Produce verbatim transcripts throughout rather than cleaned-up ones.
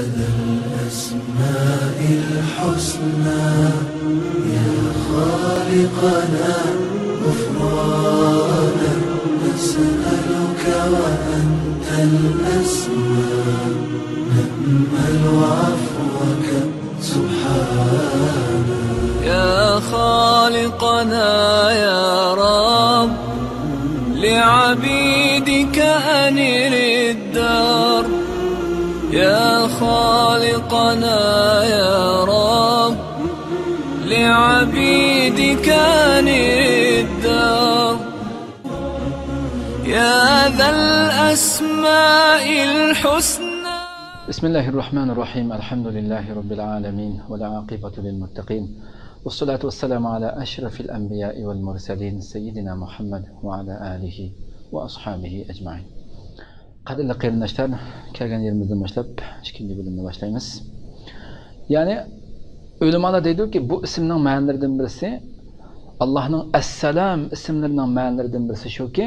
الأسماء الحسنى، يا خالقنا، غفرانا نسألك وأنت الأسمى، نأمل عفوك سبحانا. يا خالقنا يا رب، لعبيدك أنر الدرب. يا خالقنا يا رب، لعبيدك أنر الدرب. يا ذا الأسماء الحسنى. بسم الله الرحمن الرحيم. الحمد لله رب العالمين، والعاقبة للمتقين، والصلاة والسلام على أشرف الأنبياء والمرسلين سيدنا محمد وعلى آله وأصحابه أجمعين. قەدىرلىك قېرىنداشلار، كەلگەن يېرىمىزدىن باشلاپ ئىككىنچى بۆلۈمنى باشلايمىز. يەنى ئۆلىمالار دەيدۇكى، بۇ ئىسىمنىڭ مەنىلىرىدىن بىرسى، ئاللاھنىڭ ئەسسالام ئىسىملىرىنىڭ مەنىلىرىدىن بىرسى شۇكى،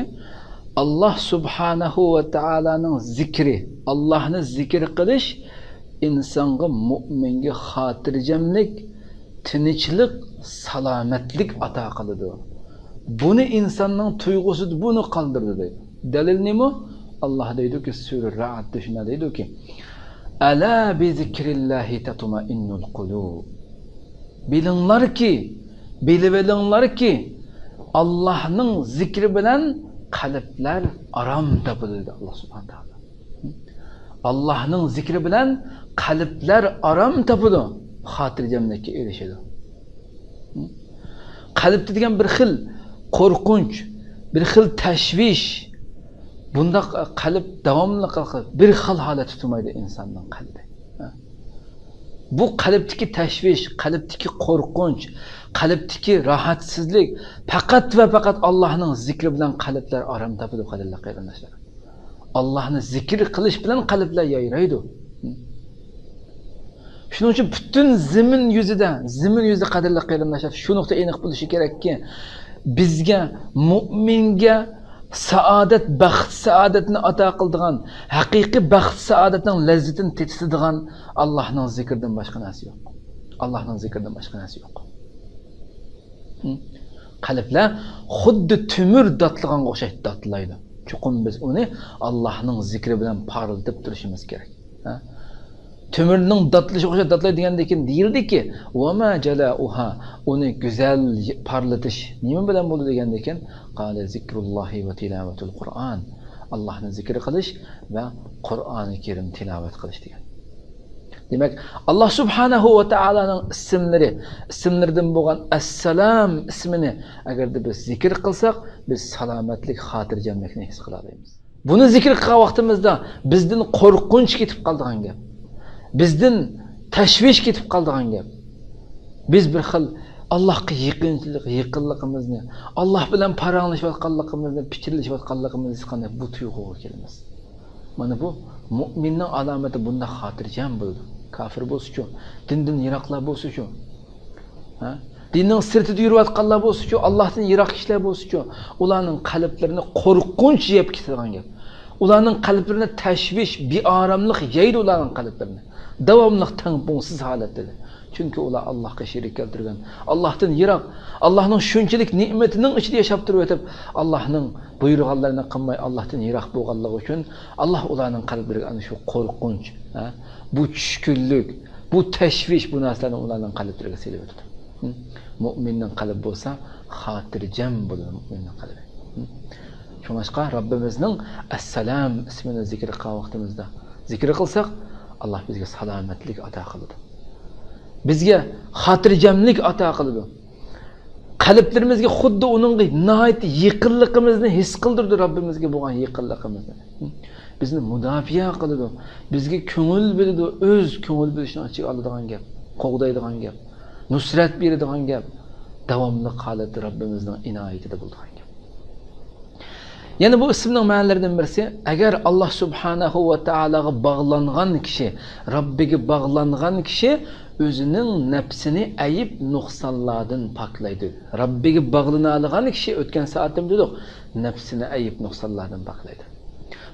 ئاللاھ سۇبھانەھۇ ۋە تائالانىڭ زىكرى، ئاللاھنى زىكىر قىلىش ئىنسانغا، مۇئمىنگە خاتىرجەملىك، تىنچلىق، سالامەتلىك ئاتا قىلىدۇ. بۇنى ئىنساننىڭ تۇيغۇسىدا بۇنى قالدۇرىدۇ دەيدۇ. دەلىل نېمە؟ ئاللاھ دەيدۇكى، سۈرە رەئدتە شۇنداق دەيدۇكى، «ئەلا بىزىكرىللاھى تەتمەئىننۇل قۇلۇب.» بىلىڭلاركى، بىلىۋېلىڭلاركى، ئاللاھنىڭ زىكرى بىلەن قەلبلەر ئارام تاپىدۇ دېدى ئاللاھ سۇبھانەھۇ ۋە تائالا. ئاللاھنىڭ زىكرى بىلەن قەلبلەر ئارام تاپىدۇ، خاتىرجەملىككە ئېرىشىدۇ. قەلبتە دېگەن بىر خىل قورقۇنچ، بىر خىل تەشۋىش، بۇنداق قەلب داۋاملىق بىر خىل ھالەتتە تۇرمايدۇ ئىنساننىڭ قەلبى. بۇ قەلبتىكى تەشۋىش، قەلبتىكى قورقۇنچ، قەلبتىكى راھەتسىزلىك پەقەت ۋە پەقەت ئاللاھنىڭ زىكرى بىلەن قەلبلەر ئارام تاپىدۇ، قەدىرلىك قېرىنداشلار. ئاللاھنى زىكىر قىلىش بىلەن قەلبلەر يايرايدۇ. شۇنىڭ ئۈچۈن پۈتۈن زېمىن يۈزىدە، زېمىن يۈزىدە، قەدىرلىك قېرىنداشلار، شۇ نۇقتا ئېنىق بولۇشى كېرەككى، بىزگە، مۇئمىنگە سائادەت، بەخت-سائادەتنى ئاتا قىلىدىغان، ھەقىقىي بەخت-سائادەتنىڭ لەززىتىنى تېتىتىدىغان ئاللاھنىڭ زىكرىدىن باشقا نەرسە يوق. ئاللاھنىڭ زىكرىدىن باشقا نەرسە يوق. قەلبلەر خۇددى تۆمۈر داتلىغانغا ئوخشاش داتلايدۇ. چوقۇم بىز ئۇنى ئاللاھنىڭ زىكرى بىلەن پارلىتىپ تۇرۇشىمىز كېرەك. ھە؟ تۆمۈرنىڭ داتلىشىغا ئوخشاش داتلايدۇ دېگەندىن كېيىن دېيىلدىكى، «ۋەما جالاۇھا»، ئۇنى گۈزەل پارلىتىش نېمە بىلەن بولىدۇ دېگەندىن كېيىن، «قالە زىكرۇللاھى ۋە تىلاۋەتۇل قۇرئان»، ئاللاھنى زىكىر قىلىش ۋە قۇرئانى كەرىم تىلاۋەت قىلىش دېگەن. دېمەك، ئاللاھ سۇبھانەھۇ ۋە تائالانىڭ ئىسىملىرى، ئىسىملىرىدىن بولغان ئەسسالام ئىسمىنى ئەگەردە بىز زىكىر قىلساق، بىز سالامەتلىك، خاتىرجەملىكنى ھېس قىلالايمىز. بۇنى زىكىر قىلغان ۋاقتىمىزدا بىزدىن قورقۇنچ كېتىپ قالىدىغان گەپ. بىزدىن تەشۋىش كېتىپ قالىدىغان گەپ. بىز بىر خىل ئاللاھقا يېقىنچىلىق، يېقىنلىقىمىزنى، ئاللاھ بىلەن پاراڭلىشىۋاتقانلىقىمىزنى، پىچىرلىشىۋاتقانلىقىمىزنى ھېس قىلغان بۇ تۇيغۇغا كېلىمىز. مانا بۇ مۇئمىننىڭ ئالامىتى، بۇنداق خاتىرجەم بولىدۇ. كاپىر بولسىچۇ، دىندىن يىراقلار بولسىچۇ، ھە؟ دىننىڭ سىرتىدا يۈرۈۋاتقانلار بولسىچۇ، ئاللاھتىن يىراق كىشىلەر بولسىچۇ، ئۇلارنىڭ قەلبلىرىنى قورقۇنچ يەپ كېتىدىغان گەپ. ئۇلارنىڭ قەلبلىرىنى تەشۋىش، بىئاراملىق يەيدۇ ئۇلارنىڭ قەلبلىرىنى. داۋاملىق تەڭپۇڭسىز ھالەتتە. چۈنكى ئۇلار ئاللاھقا شېرىك كەلتۈرگەن، ئاللاھتىن يىراق، ئاللاھنىڭ شۇنچىلىك نېمىتىنىڭ ئىچىدە ياشاپ تۇرۇۋېتىپ، ئاللاھنىڭ بۇيرۇغانلىرىنى قىلماي، ئاللاھتىن يىراق بولغانلىقى ئۈچۈن، ئاللاھ ئۇلارنىڭ قەلبلىرىگە ئەنە شۇ قورقۇنچ، ھە، بۇ چۈشكۈنلۈك، بۇ تەشۋىش، بۇ نەرسىلەرنى ئۇلارنىڭ قەلبلىرىگە سېلىۋېتىدۇ. ھە؟ مۇئمىننىڭ قەلبى بولسا خاتىرجەم بولىدۇ، مۇئمىننىڭ قەلبى. ھە؟ شۇڭلاشقا رەببىمىزنىڭ ئەسسالام ئىسمىنى زىكىر قىلغان ۋاقتىمىزدا، زىكىر قىلساق، ئاللاھ بىزگە سالامەتلىك ئاتا قىلىدۇ. بىزگە خاتىرجەملىك ئاتا قىلىدۇ. قەلبلىرىمىزگە خۇددى ئۇنىڭغا ناھايىتى يېقىنلىقىمىزنى ھېس قىلدۇرىدۇ، رەببىمىزگە بولغان يېقىنلىقىمىزنى. بىزنى مۇداپىئە قىلىدۇ، بىزگە كۆڭۈل بۆلىدۇ، ئۆز كۆڭۈل بۆلۈشىنىڭ ئىچىگە ئالىدىغان گەپ، قوغدايدىغان گەپ، نۇسرەت بېرىدىغان گەپ، داۋاملىق ھالەتتە رەببىمىزنىڭ ئىنايىتىدە بولىدىغان گەپ. يەنە بۇ ئىسىمنىڭ مەنىلىرىدىن بىرسى، ئەگەر ئاللاھ سۇبھانەھۇ ۋە تائالاغا باغلانغان كىشى، رەببىگە باغلانغان كىشى ئۆزىنىڭ نەپسىنى ئەيىب نۇقسانلاردىن پاكلايدۇ. رەببىگە باغلىنالىغان كىشى، ئۆتكەن سائەتتىمۇ دېدۇق، نەپسىنى ئەيىب نۇقسانلاردىن پاكلايدۇ.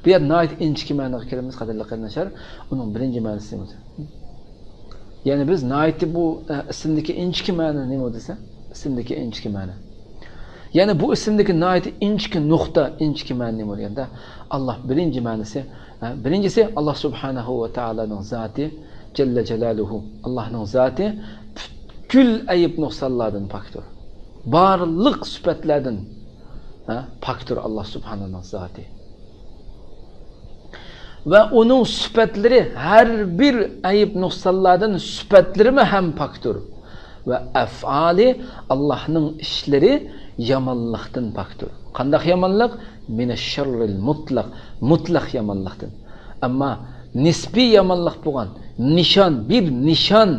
بۇ يەردە ناھايىتى ئىنچىكە مەنىگە كىرىمىز، قەدىرلىك قېرىنداشلار. ئۇنىڭ بىرىنچى مەنىسى نېمە؟ يەنى بىز ناھايىتى بۇ، ئە، ئىسىمدىكى ئىنچىكە مەنە نېمە دېسە؟ ئىسىمدىكى ئىنچىكە مەنە. يەنى بۇ ئىسىمدىكى ناھايىتى ئىنچىكە نۇقتا، ئىنچىكە مەنە نېمە دېگەندە، ئاللا بىرىنچى مەنىسى، ھە، بىرىنچىسى، ئاللا سۇبھانەھۇ ۋە تائالانىڭ زاتى، جەللە جالالۇھۇ، ئاللانىڭ زاتى پۈتكۈل ئەيىب نۇقسانلاردىن پاكتۇر. بارلىق سۈپەتلەردىن، ھە، پاكتۇر ئاللا سۇبھانەنىڭ زاتى. ۋە ئۇنىڭ سۈپەتلىرى ھەر بىر ئەيىب نۇقسانلاردىن سۈپەتلىرىمۇ ھەم پاكتۇر. ۋە ئەفئالى، ئاللانىڭ ئىشلىرى يامانلىقتىن پاكتۇر. قانداق يامانلىق؟ مىنەششەررىل مۇتلەق، مۇتلەق يامانلىقتىن. ئەمما نىسپىي يامانلىق بولغان، نىشان، بىر نىشان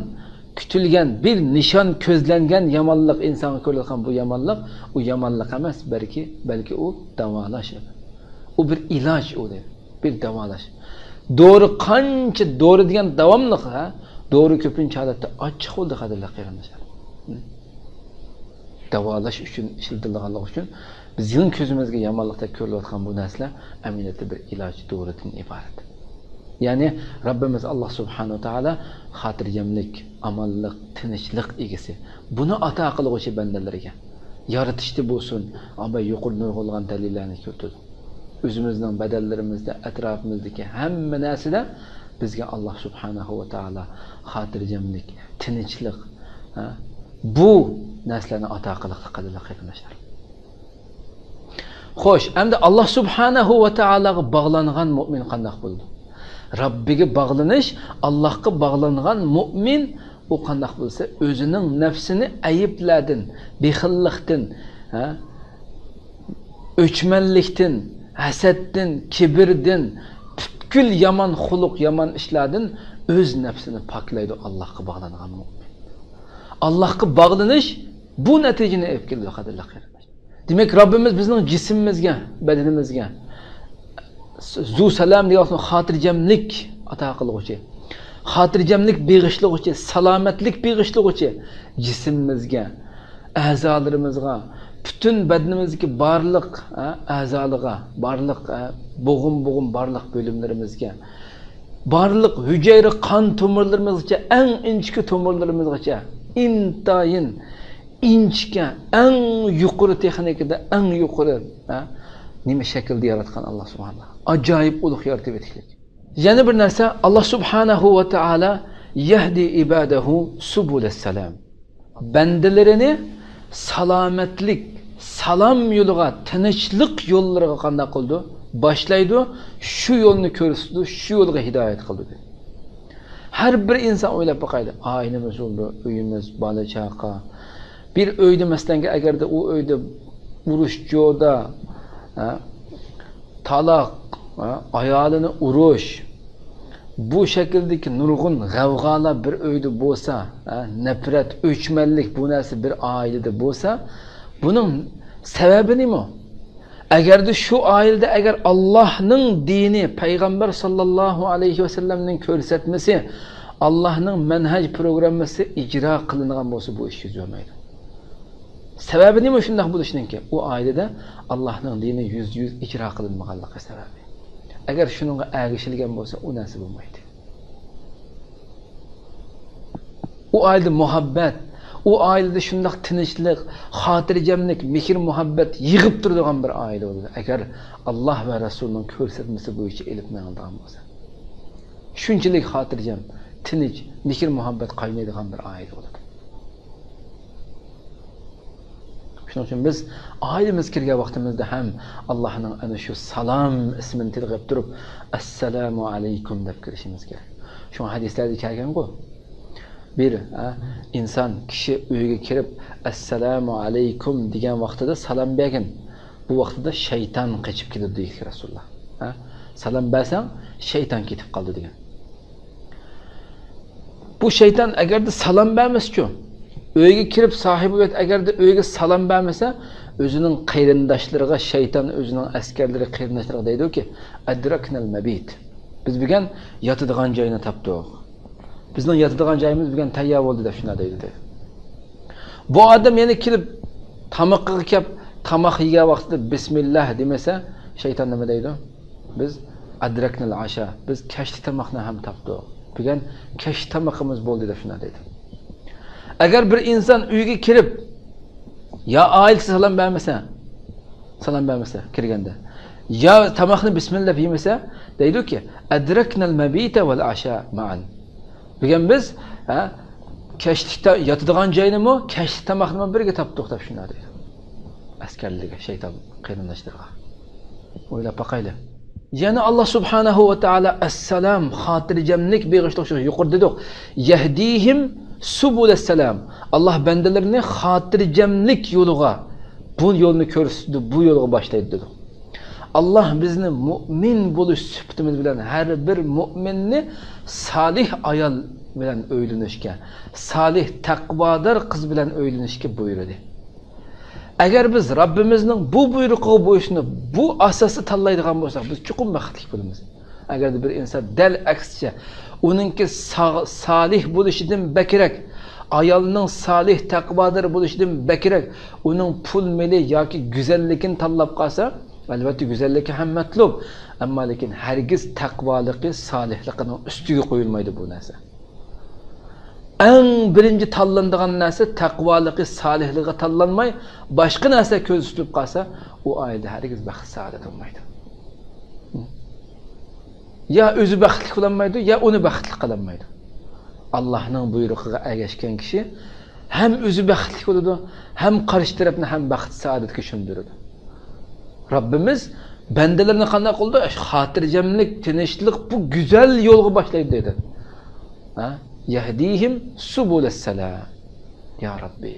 كۈتۈلگەن، بىر نىشان كۆزلەنگەن يامانلىق، ئىنسانغا كۆرۈلگەن بۇ يامانلىق، ئۇ يامانلىق ئەمەس، بەلكى، بەلكى ئۇ داۋالاش. ئۇ بىر ئىلاج ئۇ دەيدۇ، بىر داۋالاش. دورا قانچە دورا دېگەن داۋاملىق، ھە؟ دورا كۆپىنچە ھالەتتە ئاچچىق بولىدۇ، قەدىرلىك قېرىنداشلار. داۋالاش ئۈچۈن ئىشلىتىلىدىغانلىقى ئۈچۈن بىزنىڭ كۆزىمىزگە يامانلىقتەك كۆرۈلۈۋاتقان بۇ نەرسىلەر ئەمەلىيەتتە بىر ئىلاج دورىدىن ئىبارەت. يەنى رەببىمىز ئاللا سۇبھانەھۇ ۋە تائالا خاتىرجەملىك، ئامانلىق، تىنچلىق ئىگىسى. بۇنى ئاتا قىلغۇچى بەندىلىرىگە. يارىتىشتا بولسۇن، ئاباي يۇقىرى نۇرغۇنلىغان دەلىللەرنى كۆرسىتىدۇ. ئۆزىمىزنىڭ بەدەنلىرىمىزدە، ئەتراپىمىزدىكى ھەممە نەرسىدە بىزگە ئاللا سۇبھانەھۇ ۋە تائالا خاتىرجەملىك، تىنچلىق، ھە، بۇ نەرسىلەرنى ئاتا قىلىقلىق، قەدىرلىك قېرىنداشلار. خوش، ئەمدى ئاللا سۇبھانەھۇ ۋە تائالاغا باغلانغان مۇئمىن قانداق بولىدۇ؟ رەببىگە باغلىنىش، ئاللاغا باغلانغان مۇئمىن ئۇ قانداق بولسا، ئۆزىنىڭ نەپسىنى ئەيىبلەردىن، بېخىللىقتىن، ھە، ئۆچمەنلىكتىن، ھەسەتتىن، كىبىردىن، پۈتكۈل يامان خۇلق، يامان ئىشلاردىن ئۆز نەپسىنى پاكلايدۇ ئاللاھقا باغلانغان مۇئمىن. ئاللاھقا باغلىنىش بۇ نەتىجىنى ئېلىپ كېلىدۇ، قەدىرلىك قېرىنداش. دېمەك، رەببىمىز بىزنىڭ جىسمىمىزگە، بەدىنىمىزگە زۇ سالام دېگەن ۋاقىتتا خاتىرجەملىك ئاتا قىلغۇچى، خاتىرجەملىك بېغىشلىغۇچى، سالامەتلىك بېغىشلىغۇچى جىسمىمىزگە، ئەزالىرىمىزغا، پۈتۈن بەدىنىمىزدىكى بارلىق، ئە، ئەزالىغا، بارلىق، ئە، بوغۇم-بوغۇم بارلىق بۆلۈملىرىمىزگە، بارلىق ھۈجەيرە قان تومۇرلىرىمىزغىچە، ئەڭ ئىنچىكە تومۇرلىرىمىزغىچە ئىنتايىن ئىنچىكە، ئەڭ يۇقىرى تېخنىكىدا، ئەڭ يۇقىرى، ھە، نېمە شەكىلدە ياراتقان ئاللا سۇبھانەھۇ. ئاجايىپ ئۇلۇغ يارىتىۋېتىكلىك. يەنە بىر نەرسە، ئاللا سۇبھانەھۇ ۋە تائالا يەھدى ئىبادەھۇ سۇبۇلەسسالام. بەندىلىرىنى سالامەتلىك، سالام يولىغا، تىنچلىق يوللىرىغا قانداق قىلىدۇ؟ باشلايدۇ، شۇ يولنى كۆرسىتىدۇ، شۇ يولغا ھىدايەت قىلىدۇ. ھەر بىر ئىنسان ئويلاپ باقايلى، ئائىلىمىز بولىدۇ، ئۆيىمىز، بالا-چاقا. بىر ئۆيدە، مەسىلەنگە، ئەگەردە ئۇ ئۆيدە ئۇرۇش، جودا، ھە، تالاق، ھە، ئايالىنى ئۇرۇش، بۇ شەكىلدىكى نۇرغۇن غەۋغالار بىر ئۆيدە بولسا، ھە، نەپرەت، ئۆچمەنلىك، بۇ نەرسە بىر ئائىلىدە بولسا، بۇنىڭ سەۋەبى نېمە؟ ئەگەردە شۇ ئائىلىدە ئەگەر ئاللاھنىڭ دىنى، پەيغەمبەر ساللاللاھۇ ئەلەيھى ۋەسەللەمنىڭ كۆرسەتمىسى، ئاللاھنىڭ مەنھەج پروگراممىسى ئىجرا قىلىنغان بولسا، بۇ ئىش يۈز بەرمەيدۇ. سەۋەبى نېمە شۇنداق بولۇشىنىڭكى؟ ئۇ ئائىلىدە ئاللاھنىڭ دىنى يۈزدە يۈز ئىجرا قىلىنمىغانلىقى سەۋەبى. ئەگەر شۇنىڭغا ئەگىشىلگەن بولسا، ئۇ نەرسە بولمايدۇ. ئۇ ئائىلىدە مۇھەببەت، ئۇ ئائىلىدە شۇنداق تىنچلىق، خاتىرجەملىك، مېھىر-مۇھەببەت يىغىپ تۇرىدىغان بىر ئائىلە بولىدۇ، ئەگەر ئاللاھ ۋە رەسۇلىنىڭ كۆرسەتمىسى بويىچە ئېلىپ مېڭىلىدىغان بولسا. شۇنچىلىك خاتىرجەم، تىنچ، مېھىر-مۇھەببەت قاينايدىغان بىر ئائىلە بولىدۇ. شۇنىڭ ئۈچۈن بىز ئائىلىمىزگە كىرگەن ۋاقتىمىزدا ھەم ئاللاھنىڭ ئەنە شۇ سالام ئىسمىنى تىلغا ئېلىپ تۇرۇپ، ئەسسالامۇ ئەلەيكۇم دەپ كىرىشىمىز كېرەك. شۇڭا ھەدىسلەردە كەلگەنغۇ، بىر، ھە، ئىنسان، كىشى ئۆيگە كىرىپ، ئەسسالامۇ ئەلەيكۇم دېگەن ۋاقتىدا سالام بەرگىن. بۇ ۋاقتىدا شەيتان قېچىپ كېتىدۇ، دېدى رەسۇلۇللاھ. ھە؟ سالام بەرسەڭ، شەيتان كېتىپ قالىدۇ دېگەن. بۇ شەيتان ئەگەردە سالام بەرمىسىچۇ، ئۆيگە كىرىپ ساھىبى بىلەن ئەگەردە ئۆيگە سالام بەرمىسە، ئۆزىنىڭ قېرىنداشلىرىغا شەيتان، ئۆزىنىڭ ئەسكەرلىرى، قېرىنداشلىرىغا دەيدۇكى، ئەدرەكنەل مەبىت. بىز بۈگۈن ياتىدىغان جاينى تاپتۇق. بىزنىڭ ياتىدىغان جايىمىز بۈگۈن تەييار بولدى دەپ شۇنداق دەيدۇ. بۇ ئادەم يەنە كېلىپ تامىقىغا كەپ، تاماق يېگەن ۋاقتىدا بىسمىللاھ دېمىسە، شەيتان نېمە دەيدۇ؟ بىز ئەدرەكنەل ئەشا، بىز كەچلىك تاماقنى ھەم تاپتۇق. بۈگۈن كەچلىك تامىقىمىز بولدى دەپ شۇنداق دەيدۇ. ئەگەر بىر ئىنسان ئۆيگە كىرىپ، يا ئائىلىسىگە سالام بەرمىسە، سالام بەرمىسە كىرگەندە، يا تاماقنى بىسمىللا دەپ يېمىسە، دەيدۇكى، ئەدرەكنەل مەبىتە ۋەل ئەشا مەئەن. بۈگۈن بىز، ھە، كەچلىكتە ياتىدىغان جاينىمۇ، كەچلىك تاماقنىمۇ بىرگە تاپتۇق دەپ شۇنداق دەيدۇ. ئەسكەرلىرىگە، شەيتان قېرىنداشلىرىغا. ئويلاپ باقايلى. يەنە ئاللا سۇبھانەھۇ ۋە تائالا ئەسسالام، خاتىرجەملىك بېغىشلىغۇچى، يۇقىرىدا دېدۇق. يەھدىھىم سۇبۇلەسسالام. ئاللا بەندىلىرىنى خاتىرجەملىك يولىغا، بۇ يولنى كۆرسىتىدۇ، بۇ يولغا باشلايدۇ دېدۇق. ئاللا بىزنى مۇئمىن بولۇش سۈپىتىمىز بىلەن ھەر بىر مۇئمىننى سالىھ ئايال بىلەن ئۆيلىنىشكە، سالىھ تەقۋادار قىز بىلەن ئۆيلىنىشكە بۇيرۇدى. ئەگەر بىز رەببىمىزنىڭ بۇ بۇيرۇقىغا بويسۇنۇپ، بۇ ئاساستا تاللايدىغان بولساق، بىز چوقۇم بەختلىك بولىمىز. ئەگەردە بىر ئىنسان دەل ئەكسىچە، ئۇنىڭكى سا-، سالىھ بولۇشىدىن بەكرەك، ئايالنىڭ سالىھ تەقۋادار بولۇشىدىن بەكرەك، ئۇنىڭ پۇل مېلى ياكى گۈزەللىكىنى تاللاپ قالسا، ئەلۋەتتە گۈزەللىكى ھەم مەتلۇب، ئەمما لېكىن ھەرگىز تەقۋالىقى، سالىھلىقىنىڭ ئۈستىگە قويۇلمايدۇ بۇ نەرسە. ئەڭ بىرىنچى تاللىنىدىغان نەرسە تەقۋالىقى، سالىھلىقى تاللانماي، باشقا نەرسە كۆزدە تۇتۇلۇپ قالسا، ئۇ ئائىلىدە ھەرگىز بەخت سائادەت بولمايدۇ. يا ئۆزى بەختلىك بولالمايدۇ، يا ئۇنى بەختلىك قىلالمايدۇ. ئاللانىڭ بۇيرۇقىغا ئەگەشكەن كىشى ھەم ئۆزى بەختلىك بولىدۇ، ھەم قارشى تەرەپنى ھەم بەخت سائادەتكە چۆمدۈرىدۇ. رەببىمىز بەندىلىرىنى قانداق قىلىدۇ؟ خاتىرجەملىك، تىنچلىق، بۇ گۈزەل يولغا باشلايدۇ دېدى. ھە؟ يەھدىھىم سۇبۇلەسسالام. يا رەببى.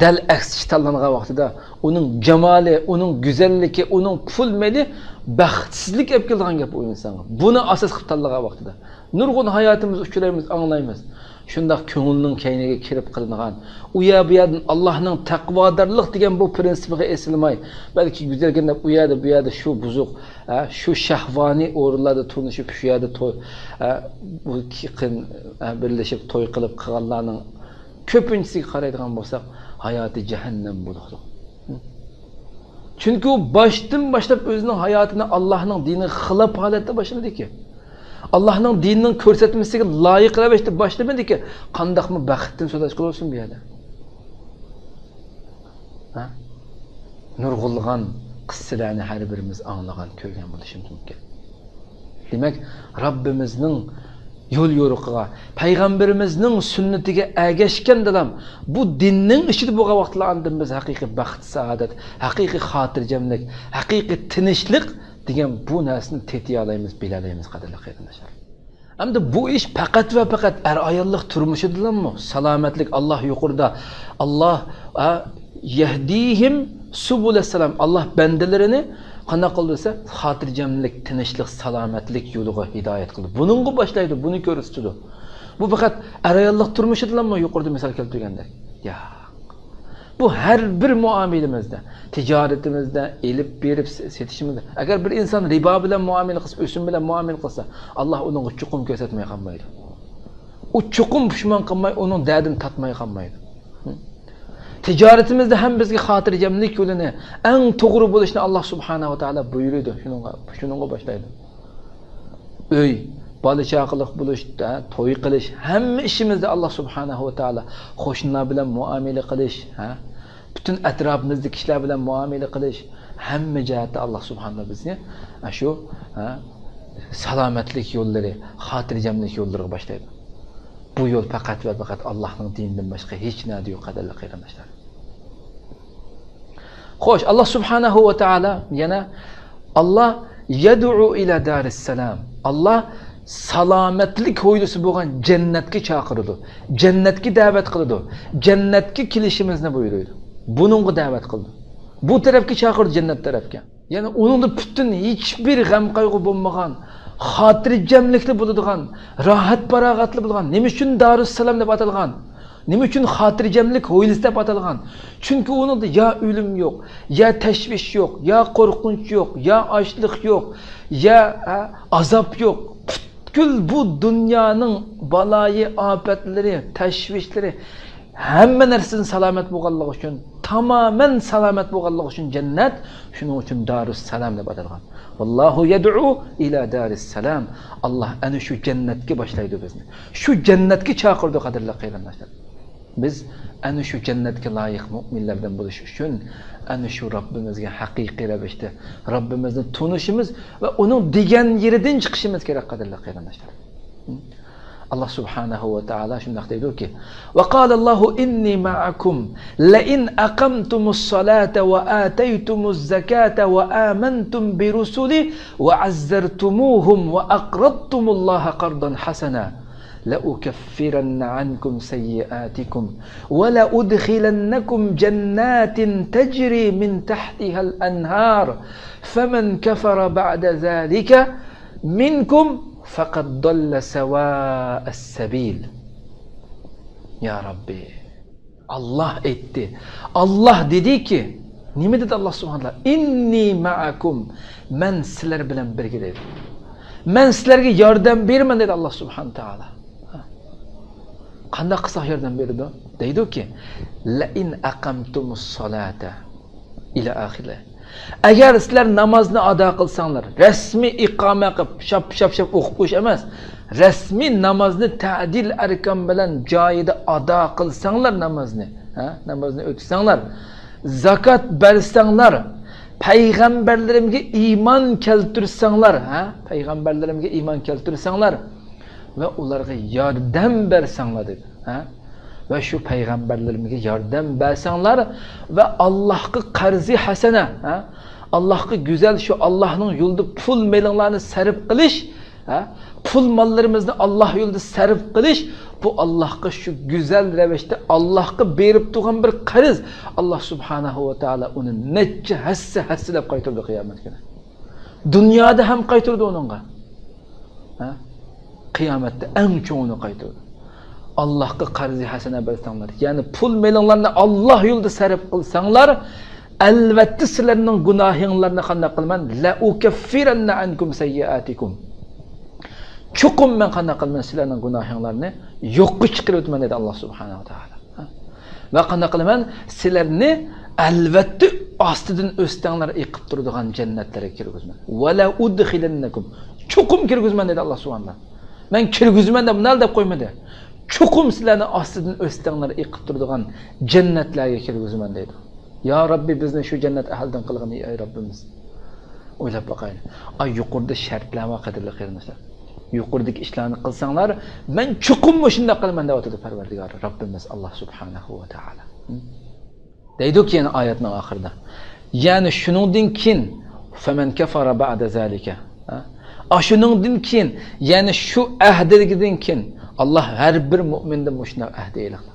دەل ئەكسىچە تاللانغان ۋاقتىدا ئۇنىڭ جامالى، ئۇنىڭ گۈزەللىكى، ئۇنىڭ پۇل مېلى بەختسىزلىك ئەپ كېلىدىغان گەپ ئۇ ئىنسانغا. بۇنى ئاساس قىلىپ تاللىغان ۋاقتىدا نۇرغۇن ھاياتىمىز ئۇچرايمىز، ئاڭلايمىز. شۇنداق كۆڭۈلنىڭ كەينىگە كىرىپ قىلىنغان، ئۇ يەر بۇ يەردىن ئاللانىڭ تەقۋادارلىق دېگەن بۇ پرىنسىپىغا ئېسىلماي، بەلكى گۈزەلگەن دەپ ئۇ يەردە بۇ يەردە شۇ بۇزۇق، ھە، شۇ شەھۋانىي ئورۇنلاردا تونۇشۇپ، شۇ يەردە توي، ھە، بۇ يېقىن، ھە، بىرلىشىپ توي قىلىپ قىلغانلارنىڭ كۆپىنچىسىگە قارايدىغان بولساق، ھاياتى جەھەننەم بولىدۇ. چۈنكى ئۇ باشتىن باشلاپ ئۆزىنىڭ ھاياتىنى ئاللانىڭ دىنىغا خىلاپ ھالەتتە باشلىمىدىكى. ئاللانىڭ دىنىنىڭ كۆرسەتمىسىگە لايىق رەۋىشتە باشلىمىدىكى. قانداقمۇ بەختتىن سۆز ئاچقىلى بولسۇن بۇ يەردە. ھە؟ نۇرغۇنلىغان قىسسىلەرنى ھەر بىرىمىز ئاڭلىغان، كۆرگەن بولۇشىمىز مۇمكىن. دېمەك، رەببىمىزنىڭ يول يورۇقىغا، پەيغەمبىرىمىزنىڭ سۈننىتىگە ئەگەشكەندىلام، بۇ دىننىڭ ئىچىدە بولغان ۋاقىتلا ئاندىن بىز ھەقىقىي بەخت، سائادەت، ھەقىقىي خاتىرجەملىك، ھەقىقىي تىنچلىق دېگەن بۇ نەرسىنى تېتىيالايمىز، بىلەلەيمىز، قەدىرلىك قېرىنداشلار. ئەمدى بۇ ئىش پەقەت ۋە پەقەت ئەر-ئاياللىق تۇرمۇشىدىلاممۇ؟ سالامەتلىك، ئاللا يۇقىرىدا، ئاللا، ئە، يەھدىھىم سۇبۇلەسسالام، ئاللا بەندىلىرىنى قانداق قىلدى دېسە، خاتىرجەملىك، تىنچلىق، سالامەتلىك يولىغا ھىدايەت قىلدى. بۇنىڭغا باشلايدۇ، بۇنى كۆرسىتىدۇ. بۇ پەقەت ئەر-ئاياللىق تۇرمۇشىدىلاممۇ يۇقىرىدا مىسال كەلتۈرگەندەك؟ ياق. بۇ ھەر بىر مۇئامىلىمىزدە، تىجارىتىمىزدە، ئېلىپ بېرىپ س-، سېتىشىمىزدا. ئەگەر بىر ئىنسان رىبا بىلەن مۇئامىلە قىلسا، ئۆسۈم بىلەن مۇئامىلە قىلسا، ئاللا ئۇنىڭغا چوقۇم كۆرسەتمەي قالمايدۇ. ئۇ چوقۇم پۇشمان قىلماي، ئۇنىڭ دەردىنى تارتماي قالمايدۇ. تىجارىتىمىزدە ھەم بىزگە خاتىرجەملىك يولىنى، ئەڭ توغرا بولۇشنى ئاللا سۇبھانەھۇ ۋە تائالا بۇيرۇيدۇ. شۇنىڭغا، شۇنىڭغا باشلايدۇ. ئۆي، بالا-چاقىلىق بولۇش، ھە، توي قىلىش، ھەممە ئىشىمىزدە ئاللا سۇبھانەھۇ ۋە تائالا، قوشنىلار بىلەن مۇئامىلە قىلىش، ھە، پۈتۈن ئەتراپىمىزدىكى كىشىلەر بىلەن مۇئامىلە قىلىش، ھەممە جەھەتتە ئاللا سۇبھانەھۇ بىزنى، ھە، شۇ، ھە، سالامەتلىك يوللىرى، خاتىرجەملىك يوللىرىغا باشلايدۇ. بۇ يول پەقەت ۋە پەقەت ئاللانىڭ دىنىدىن باشقا ھېچ نەدە يوق، قەدىرلىك قېرىنداشلار. خوش، ئاللا سۇبھانەھۇ ۋە تائالا يەنە، ئاللا يەدئۇ ئىلە دارىسسالام. ئاللا سالامەتلىك ھويلىسى بولغان جەننەتكە چاقىرىدۇ. جەننەتكە دەۋەت قىلىدۇ. جەننەتكە كېلىشىمىزنى بۇيرۇيدۇ. بۇنىڭغا دەۋەت قىلىدۇ. بۇ تەرەپكە چاقىرىدۇ، جەننەت تەرەپكە. يەنى ئۇنىڭدا پۈتۈن ھېچبىر غەم-قايغۇ بولمىغان، خاتىرجەملىكلا بولىدىغان، راھەت-پاراغەتلا بولىدىغان. نېمە ئۈچۈن دارۇسسالام دەپ ئاتالغان؟ نېمە ئۈچۈن خاتىرجەملىك ھويلىسى دەپ ئاتالغان؟ چۈنكى ئۇنىڭدا يا ئۆلۈم يوق، يا تەشۋىش يوق، يا قورقۇنچ يوق، يا ئاچلىق يوق، يا، ھە، ئازاب يوق. پۈتكۈل بۇ دۇنيانىڭ بالايى، ئاپەتلىرى، تەشۋىشلىرى، ھەممە نەرسىدىن سالامەت بولغانلىقى ئۈچۈن تامامەن سالامەت بولغانلىقى ئۈچۈن جەننەت، شۇنىڭ ئۈچۈن دارۇسسالام دەپ ئاتالغان. ۋاللاھۇ يەدئۇ ئىلا دارىسسالام. ئاللاھ ئەنە شۇ جەننەتكە باشلايدۇ بىزنى. شۇ جەننەتكە چاقىرىدۇ، قەدىرلىك قېرىنداشلار. بىز ئەنە شۇ جەننەتكە لايىق مۆمىنلەردىن بولۇش ئۈچۈن، ئەنە شۇ رەببىمىزگە ھەقىقىي رەۋىشتە رەببىمىزنى تونۇشىمىز ۋە ئۇنىڭ دېگەن يېرىدىن چىقىشىمىز كېرەك، قەدىرلىك قېرىنداشلار. ئاللاھ سۇبھانەھۇ ۋە تائالا شۇنداق دەيدۇكى، وقال الله إني معكم لئن أقمتم الصلاة وآتيتم الزكاة وآمنتم برسلي وعزرتموهم وأقرضتم الله قرضا حسنا لأكفرن عنكم سيئاتكم ولأدخلنكم جنات تجري من تحتها الأنهار فمن كفر بعد ذلك منكم فقد ضل سواء السبيل. يا ربي. ئاللاھ ئېيتتى. ئاللاھ دېدىكى، نېمە دېدى ئاللاھ سۇبھانەھۇ ۋە تائالا؟ إني معكم، مەن سىلەر بىلەن بىرگە دېدى. مەن سىلەرگە ياردەم بېرىمەن دېدى ئاللاھ سۇبھانەھۇ ۋە تائالا. قانداق قىلساق ياردەم بېرىدۇ؟ دەيدۇكى، لئن أقمتم الصلاة إلى آخره. ئەگەر سىلەر نامازنى ئادا قىلساڭلار، رەسمىي ئىقامە قىلىپ، شاپ، شاپ، شاپ ئوقۇپ قويۇش ئەمەس، رەسمىي نامازنى تەدىل ئەركان بىلەن جايىدا ئادا قىلساڭلار نامازنى، ھە، نامازنى ئۆتىسەڭلار، زاكات بەرسەڭلار، پەيغەمبەرلىرىمگە ئىمان كەلتۈرسەڭلار، ھە، پەيغەمبەرلىرىمگە ئىمان كەلتۈرسەڭلار ۋە ئۇلارغا ياردەم بەرسەڭلار دېدى. ھە؟ ۋە شۇ پەيغەمبەرلىرىمگە ياردەم بەرسەڭلار ۋە ئاللاھقا قەرزى ھەسەنە، ھە؟ ئاللاھقا گۈزەل، شۇ ئاللاھنىڭ يولىدا پۇل مېلىڭلارنى سەرپ قىلىش، ھە؟ پۇل ماللىرىمىزنى ئاللاھ يولىدا سەرپ قىلىش، بۇ ئاللاھقا شۇ گۈزەل رەۋىشتە ئاللاھقا بېرىپ تۇرغان بىر قەرز. ئاللاھ سۇبھانەھۇ ۋە تائالا ئۇنى نەچچە ھەسسە، ھەسسىلەپ قايتۇرىدۇ قىيامەت كۈنى. دۇنيادا ھەم قايتۇرىدۇ ئۇنىڭغا. ھە؟ قىيامەتتە ئەڭ چوڭىنى قايتۇرىدۇ. ئاللاھقا قەرزى ھەسەنە بەرسەڭلار، يەنى پۇل مېلىڭلارنى ئاللاھ يولىدا سەرپ قىلساڭلار، ئەلۋەتتە سىلەرنىڭ گۇناھىڭلارنى قانداق قىلىمەن؟ لأكفرن عنكم سيئاتكم. چوقۇم مەن قانداق قىلىمەن؟ سىلەرنىڭ گۇناھىڭلارنى يوققا چىقىرىۋېتىمەن دېدى ئاللاھ سۇبھانەھۇ ۋە تائالا. ھە؟ ۋە قانداق قىلىمەن؟ سىلەرنى ئەلۋەتتە ئاستىدىن ئۆستەڭلەر ئېقىپ تۇرىدىغان جەننەتلەرگە كىرگۈزىمەن. ۋەلەئۇدخىلەننەكۇم. چوقۇم كىرگۈزىمەن دېدى ئاللاھ سۇبھانەھۇ. مەن كىرگۈزىمەن دەپ مۇنداق دەپ قويمىدى. چوقۇم سىلەرنى ئاستىدىن ئۆستەڭلەر ئېقىپ تۇرىدىغان جەننەتلەرگە كىرگۈزىمەن دەيدۇ. يا رەببى، بىزنى شۇ جەننەت ئەھلىدىن قىلغىن، ئەي رەببىمىز. ئويلاپ باقايلى. ئاي، يۇقىرىدا شەرتلەر بار، قەدىرلىك قېرىنداشلار. يۇقىرىدىكى ئىشلارنى قىلساڭلار، مەن چوقۇممۇ شۇنداق قىلىمەن دەۋاتىدۇ پەرۋەردىگارى رەببىمىز ئاللاھ سۇبھانەھۇ ۋە تائالا. ھە؟ دەيدۇ كېيىن ئايەتنىڭ ئاخىرىدا. يەنى شۇنىڭدىن كېيىن، فمن كفر بعد ذلك. ھە؟ ئاشۇنىڭدىن كېيىن، يەنى شۇ ئەھدىدىن كېيىن، ئاللاھ ھەر بىر مۆمىندىن مۇشۇنداق ئەھدى ئېلىقلا.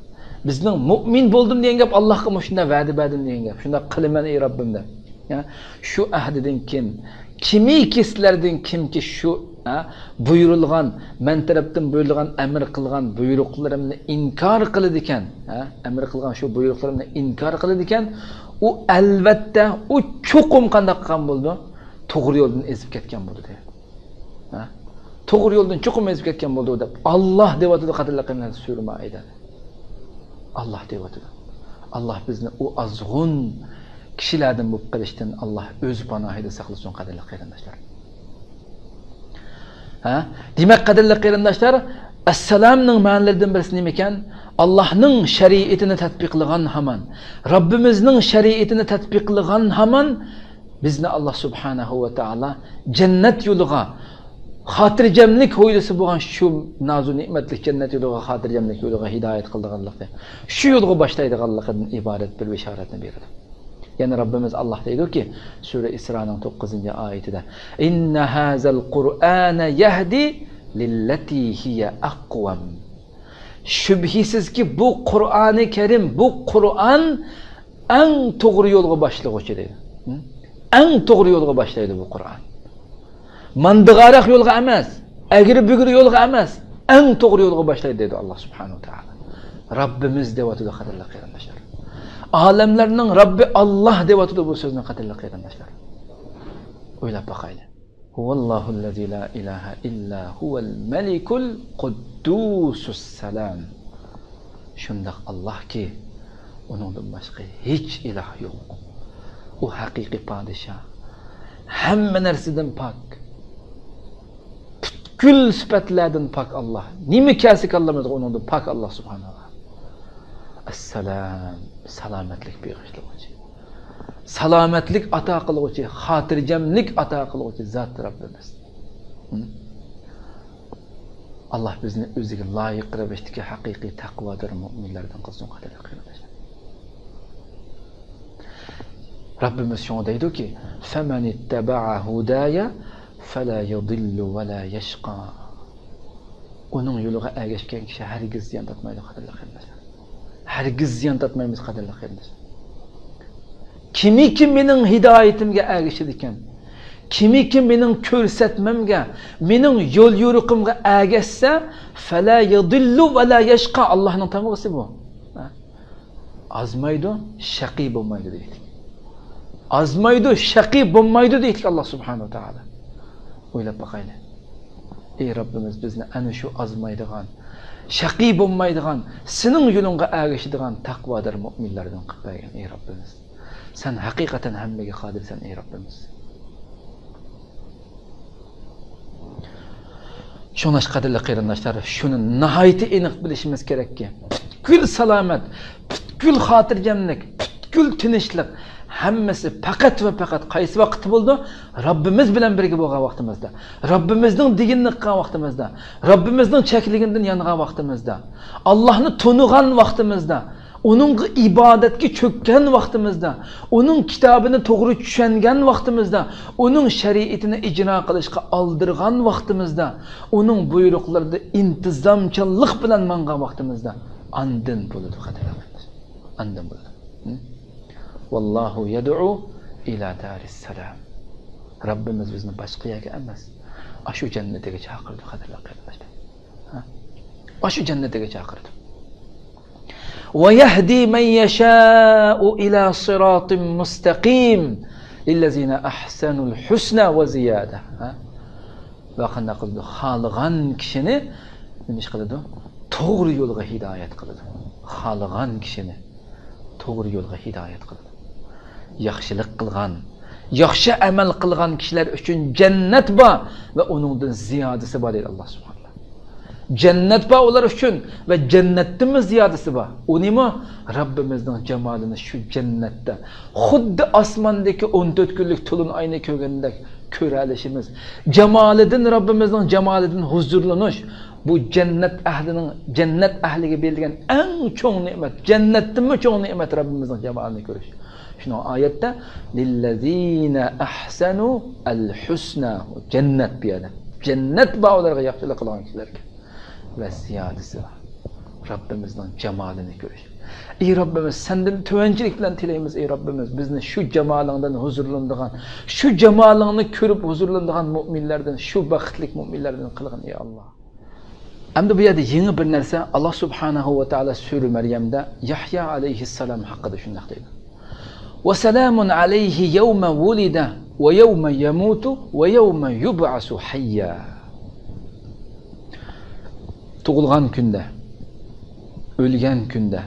بىزنىڭ مۆمىن بولدۇم دېگەن گەپ، ئاللاھقا مۇشۇنداق ۋەدە بەردىم دېگەن گەپ. شۇنداق قىلىمەن، ئەي رەببىم دەپ. يا، شۇ ئەھدىدىن كېيىن كىمكى سىلەردىن كىمكى شۇ، ھە، بۇيرۇلغان، مەن تەرەپتىن بۇيرۇلغان، ئەمر قىلغان بۇيرۇقلىرىمنى ئىنكار قىلىدىكەن، ھە، ئەمر قىلغان شۇ بۇيرۇقلىرىمنى ئىنكار قىلىدىكەن، ئۇ ئەلۋەتتە، ئۇ چوقۇم قانداق قىلغان بولىدۇ؟ توغرا يولدىن ئېزىپ كەتكەن بولىدۇ. ھە؟ توغرا يولدىن چوقۇم ئېزىپ كەتكەن بولىدۇ دەپ ئاللاھ دەۋاتىدۇ، قەدىرلىك قېرىنداشلار، سۈرە مائىدەدە. ئاللاھ دەۋاتىدۇ. ئاللاھ بىزنى ئۇ ئازغۇن كىشىلەردىن بولۇپ قېلىشتىن ئاللاھ ئۆز پاناھىدا ساقلىسۇن، قەدىرلىك قېرىنداشلار. ھە؟ دېمەك، قەدىرلىك قېرىنداشلار، ئەسسالامنىڭ مەنىلىرىدىن بىرسى نېمىكەن؟ ئاللاھنىڭ شەرىئىتىنى تەتبىقلىغان ھامان، رەببىمىزنىڭ شەرىئىتىنى تەتبىقلىغان ھامان بىزنى ئاللاھ سۇبھانەھۇ ۋە تائالا جەننەت يولىغا، خاتىرجەملىك ھويلىسى بولغان شۇ نازۇ نېمەتلىك جەننەت يولىغا، خاتىرجەملىك يولىغا ھىدايەت قىلىدىغانلىقى، شۇ يولغا باشلايدىغانلىقىدىن ئىبارەت بىر بېشارەتنى بېرىدۇ. يەنە رەببىمىز ئاللاھ دەيدۇكى، سۈرە ئىسرانىڭ توققۇزىنچى ئايىتىدە، إن هذا القرآن يهدي للتي هي أقوم. شۈبھىسىزكى، بۇ قۇرئانى كەرىم، بۇ قۇرئان ئەڭ توغرا يولغا باشلىغۇچى دەيدۇ. ھە؟ ئەڭ توغرا يولغا باشلايدۇ بۇ قۇرئان. ماندىغاراق يولغا ئەمەس، ئەگرى بۈگرى يولغا ئەمەس، ئەڭ توغرا يولغا باشلايدۇ دەيدۇ ئاللاھ سۇبھانەھۇ ۋە تائالا. رەببىمىز دەۋاتىدۇ، قەدىرلىك قېرىنداشلار. ئالەملەرنىڭ رەببى ئاللاھ دەۋاتىدۇ بۇ سۆزنى، قەدىرلىك قېرىنداشلار. ئويلاپ باقايلى. هو الله الذي لا إله إلا هو الملك القدوس السلام. شۇنداق ئاللاھكى، ئۇنىڭدىن باشقا ھېچ ئىلاھ يوق. ئۇ ھەقىقىي پادىشاھ. ھەممە نەرسىدىن پاك. پۈتكۈل سۈپەتلەردىن پاك ئاللا. نېمە كەلسە كاللىمىزغا، ئۇنىڭدىن پاك ئاللا سۇبھانەللا. ئەسسالام، سالامەتلىك بېغىشلىغۇچى. سالامەتلىك ئاتا قىلغۇچى، خاتىرجەملىك ئاتا قىلغۇچى زات رەببىمىز. ھە؟ ئاللا بىزنى ئۆزىگە لايىق رەۋىشتىكى ھەقىقىي تەقۋادار مۆمىنلەردىن قىلسۇن، قەدىرلىك قېرىنداشلار. رەببىمىز شۇڭا دەيدۇكى، فَمَنِ اتَّبَعَ هُدَايَ فَلَا يَضِلُّ وَلَا يَشْقَى. ئۇنىڭ يولىغا ئەگەشكەن كىشى ھەرگىز زىيان تارتمايدۇ، قەدىرلىك قېرىنداشلار. ھەرگىز زىيان تارتمايمىز، قەدىرلىك قېرىنداشلار. كىمكى مېنىڭ ھىدايىتىمگە ئەگىشىدىكەن، كىمكى مېنىڭ كۆرسەتمەمگە، مېنىڭ يول يورۇقۇمغا ئەگەشسە، فَلَا يَضِلُّ وَلَا يَشْقَى. ئاللانىڭ تامغىسى بۇ. ھە؟ ئازمايدۇ، شەقىي بولمايدۇ دېيتتى. ئازمايدۇ، شەقىي بولمايدۇ دېيتتى ئاللا سۇبھانەھۇ ۋە تائالا. ئويلاپ باقايلى. ئەي رەببىمىز، بىزنى ئەنە شۇ ئازمايدىغان، شەقىي بولمايدىغان، سېنىڭ يولۇڭغا ئەگىشىدىغان تەقۋادار مۆمىنلەردىن قىلىپ بەرگىن، ئەي رەببىمىز. سەن ھەقىقەتەن ھەممىگە قادىرسەن، ئەي رەببىمىز. شۇڭلاشقا قەدىرلىك قېرىنداشلار، شۇنى ناھايىتى ئېنىق بىلىشىمىز كېرەككى، پۈتكۈل سالامەت، پۈتكۈل خاتىرجەملىك، پۈتكۈل تىنچلىق، ھەممىسى پەقەت ۋە پەقەت قايسى ۋاقىتتا بولىدۇ؟ رەببىمىز بىلەن بىرگە بولغان ۋاقتىمىزدا، رەببىمىزنىڭ دېگىنىنى قىلغان ۋاقتىمىزدا، رەببىمىزنىڭ چەكلىكىدىن يانغان ۋاقتىمىزدا، ئاللانى تونۇغان ۋاقتىمىزدا، ئۇنىڭغا ئىبادەتكە چۆككەن ۋاقتىمىزدا، ئۇنىڭ كىتابىنى توغرا چۈشەنگەن ۋاقتىمىزدا، ئۇنىڭ شەرىئىتىنى ئىجرا قىلىشقا ئالدىرغان ۋاقتىمىزدا، ئۇنىڭ بۇيرۇقلىرىدا ئىنتىزامچانلىق بىلەن ماڭغان ۋاقتىمىزدا، ئاندىن بولىدۇ، قەدىرلىك قېرىنداش. ئاندىن بولىدۇ. ھە؟ ۋاللاھۇ يەدئۇ ئىلا دارىس سالام. رەببىمىز بىزنى باشقا يەرگە ئەمەس، ئاشۇ جەننىتىگە چاقىرىدۇ، قەدىرلىك قېرىنداشلار. ھە؟ ئاشۇ جەننىتىگە چاقىرىدۇ. وَيَهْدِي مَن يَشَاءُ إِلَى صِرَاطٍ مُسْتَقِيمٍ لِلَّذِينَ أَحْسَنُوا الْحُسْنَى وَزِيَادَةٌ. ھە؟ ۋە قانداق قىلىدۇ؟ خالىغان كىشىنى نېمە ئىش قىلىدۇ؟ توغرا يولغا ھىدايەت قىلىدۇ. خالىغان كىشىنى توغرا يولغا ھىدايەت قىلىدۇ. ياخشىلىق قىلغان، ياخشى ئەمەل قىلغان كىشىلەر ئۈچۈن جەننەت بار ۋە ئۇنىڭدىن زىيادىسى بار، دەيدۇ ئاللا سۇبھانەھۇ. جەننەت بار ئۇلار ئۈچۈن ۋە جەننەتتىنمۇ زىيادىسى بار. ئۇ نېمە؟ رەببىمىزنىڭ جامالىنى شۇ جەننەتتە، خۇددى ئاسماندىكى ئون تۆت كۈنلۈك تولۇن ئاينى كۆرگەندەك كۆرەلىشىمىز. جامالىدىن، رەببىمىزنىڭ جامالىدىن ھۇزۇرلىنىش. بۇ جەننەت ئەھلىنىڭ، جەننەت ئەھلىگە بېرىلگەن ئەڭ چوڭ نېمەت. جەننەتتىنمۇ چوڭ نېمەت رەببىمىزنىڭ جامالىنى كۆرۈش. شۇنىڭ ئايەتتە، لىللەزىنە ئەھسەنۇ ئەل ھۇسنا. جەننەت بۇ يەردە. جەننەت بار ئۇلارغا، ياخشىلىق قىلغان كىشىلەرگە. ۋە زىيادىسى بار. رەببىمىزنىڭ جامالىنى كۆرۈش. ئەي رەببىمىز، سەندىن تۆۋەنچىلىك بىلەن تىلەيمىز، ئەي رەببىمىز، بىزنى شۇ جامالىڭدىن ھۇزۇرلىنىدىغان، شۇ جامالىڭنى كۆرۈپ ھۇزۇرلىنىدىغان مۆمىنلەردىن، شۇ بەختلىك مۆمىنلەردىن قىلغىن، ئەي ئاللا. ئەمدى بۇ يەردە يېڭى بىر نەرسە، ئاللا سۇبھانەھۇ ۋە تائالا سۈرە مەريەمدە يەھيا ئەلەيھىسسالام ھەققىدە شۇنداق دەيدۇ. وَسَلَامٌ عَلَيْهِ يَوْمَ وُلِدَ وَيَوْمَ يَمُوتُ وَيَوْمَ يُبْعَثُ حَيًّا. تۇغۇلغان كۈندە، ئۆلگەن كۈندە،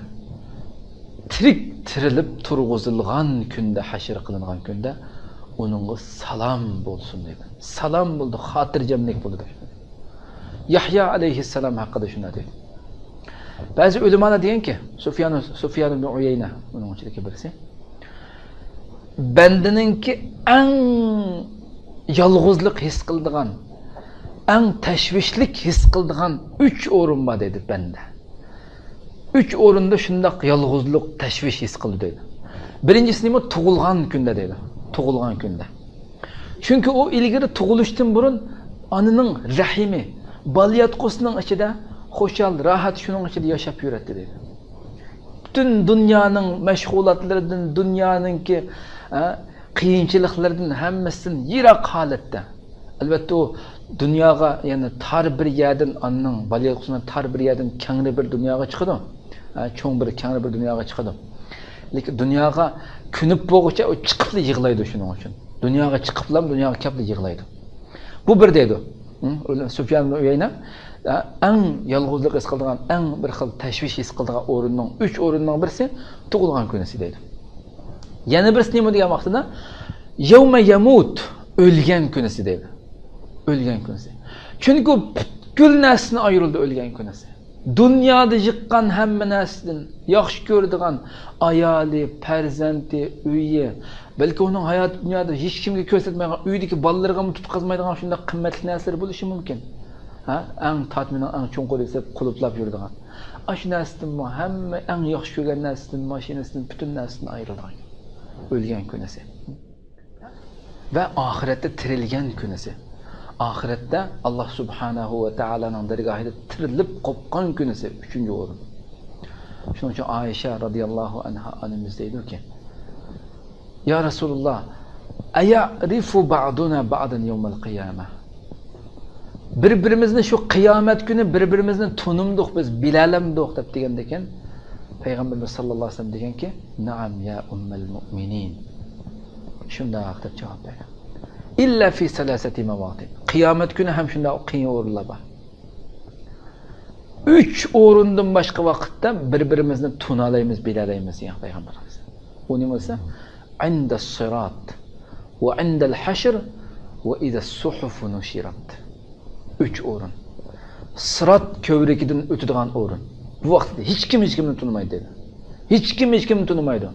تىرىك تىرىلىپ تۇرغۇزۇلغان كۈندە، ھەشر قىلىنغان كۈندە ئۇنىڭغا سالام بولسۇن دەيدۇ. سالام بولىدۇ، خاتىرجەملىك بولىدۇ. يەھيا ئەلەيھىسسالام ھەققىدە شۇنداق دەيدۇ. بەزى ئۆلىمالار دېگەنكى، سۇفيان، سۇفيان ئىبن ئۇيەينە ئۇنىڭ ئىچىدىكى بىرسى. بەندىنىڭكى ئەڭ يالغۇزلۇق ھېس قىلىدىغان، ئەڭ تەشۋىشلىك ھېس قىلىدىغان ئۈچ ئورۇن بار دەيدۇ بەندە. ئۈچ ئورۇندا شۇنداق يالغۇزلۇق، تەشۋىش ھېس قىلىدۇ دەيدۇ. بىرىنچىسى نېمە؟ تۇغۇلغان كۈندە دەيدۇ. تۇغۇلغان كۈندە. چۈنكى ئۇ ئىلگىرى تۇغۇلۇشتىن بۇرۇن ئانىنىڭ رەھىمى، بالىياتقۇسىنىڭ ئىچىدە خۇشال، راھەت، شۇنىڭ ئىچىدە ياشاپ يۈرەتتى دەيدۇ. پۈتۈن دۇنيانىڭ مەشغۇلاتلىرىدىن، دۇنيانىڭكى، ئە، قىيىنچىلىقلىرىدىن، ھەممىسىدىن يىراق ھالەتتە. ئەلۋەتتە، ئۇ دۇنياغا، يەنى تار بىر يەردىن، ئانىنىڭ بالىياتقۇسىنىڭ تار بىر يەردىن كەڭرى بىر دۇنياغا چىقىدۇ. ھە، چوڭ بىر، كەڭرى بىر دۇنياغا چىقىدۇ. لېكىن دۇنياغا كۆنۈپ بولغۇچە ئۇ چىقىپلا يىغلايدۇ شۇنىڭ ئۈچۈن. دۇنياغا چىقىپلا دۇنياغا كەپلا يىغلايدۇ. بۇ بىر دەيدۇ. ھە؟ سۇفيان ئىبن ئۇيەينە. ئەڭ يالغۇزلۇق ھېس قىلىدىغان، ئەڭ بىر خىل تەشۋىش ھېس قىلىدىغان ئورۇننىڭ، ئۈچ ئورۇننىڭ بىرسى تۇغۇلغان كۈنىسى دەيدۇ. يەنە بىرسى نېمە دېگەن ۋاقتىدا، يەۋمە يەمۇت، ئۆلگەن كۈنىسى دەيدۇ. ئۆلگەن كۈنىسى. چۈنكى ئۇ پۈتكۈل نەرسىدىن ئايرىلدى ئۆلگەن كۈنىسى. دۇنيادا يىغقان ھەممە نەرسىدىن، ياخشى كۆرىدىغان ئايالى، پەرزەنتى، ئۆيى، بەلكى ئۇنىڭ ھاياتى دۇنيادا ھېچ كىمگە كۆرسەتمەيدىغان، ئۆيدىكى بالىلىرىغىمۇ تۇتقازمايدىغان شۇنداق قىممەتلىك نەرسىلەر بولۇشى مۇمكىن. ھە؟ ئەڭ تارتمىنىڭ ئەڭ چوڭقۇرى دەپ قۇلۇپلاپ يۈرىدىغان. ئاشۇ نەرسىدىنمۇ، ھەممە ئەڭ ياخشى كۆرگەن نەرسىدىن، ماشىنىسىدىن، پۈتۈن نەرسىدىن ئايرىلىدىغان كۈن. ئۆلگەن كۈنىسى. ۋە ئاخىرەتتە تىرىلگەن كۈنىسى. ئاخىرەتتە ئاللا سۇبھانەھۇ ۋە تائالانىڭ دەرگاھىدا تىرىلىپ قوپقان كۈنىسى، ئۈچىنچى ئورۇن. شۇنىڭ ئۈچۈن ئائىشە رەزىياللاھۇ ئەنھا ئانىمىز دەيدۇكى، يا رەسۇلاللا، ئەيەرىفۇ بەئدۇنا بەئدەن يەۋمەل قىيامە. بىر-بىرىمىزنى شۇ قىيامەت كۈنى بىر-بىرىمىزنى تونۇمدۇق بىز، بىلەلەمدۇق دەپ دېگەندىكىن، پەيغەمبىرىمىز ساللاللاھۇ ئەلەيھى ۋەسەللەم دېگەنكى، نەئەم يا ئۇممەل مۇئمىنىن. شۇنداق دەپ جاۋاب بەرگەن. ئىللا فى سەلاسەتى مەۋاتىن. قىيامەت كۈنى ھەم شۇنداق قىيىن ئورۇنلار بار. ئۈچ ئورۇندىن باشقا ۋاقىتتا بىر-بىرىمىزنى تونالايمىز، بىلەلەيمىز دېگەن پەيغەمبىرىمىز. ئۇ نېمە دېسە، عند الصراط، وعند الحشر، وإذا الصحف نشرت. ئۈچ ئورۇن. سىرات كۆۋرۈكىدىن ئۆتىدىغان ئورۇن. بۇ ۋاقىتتا ھېچكىم ھېچكىمنى تونۇمايدۇ دەيدۇ. ھېچكىم ھېچكىمنى تونۇمايدۇ.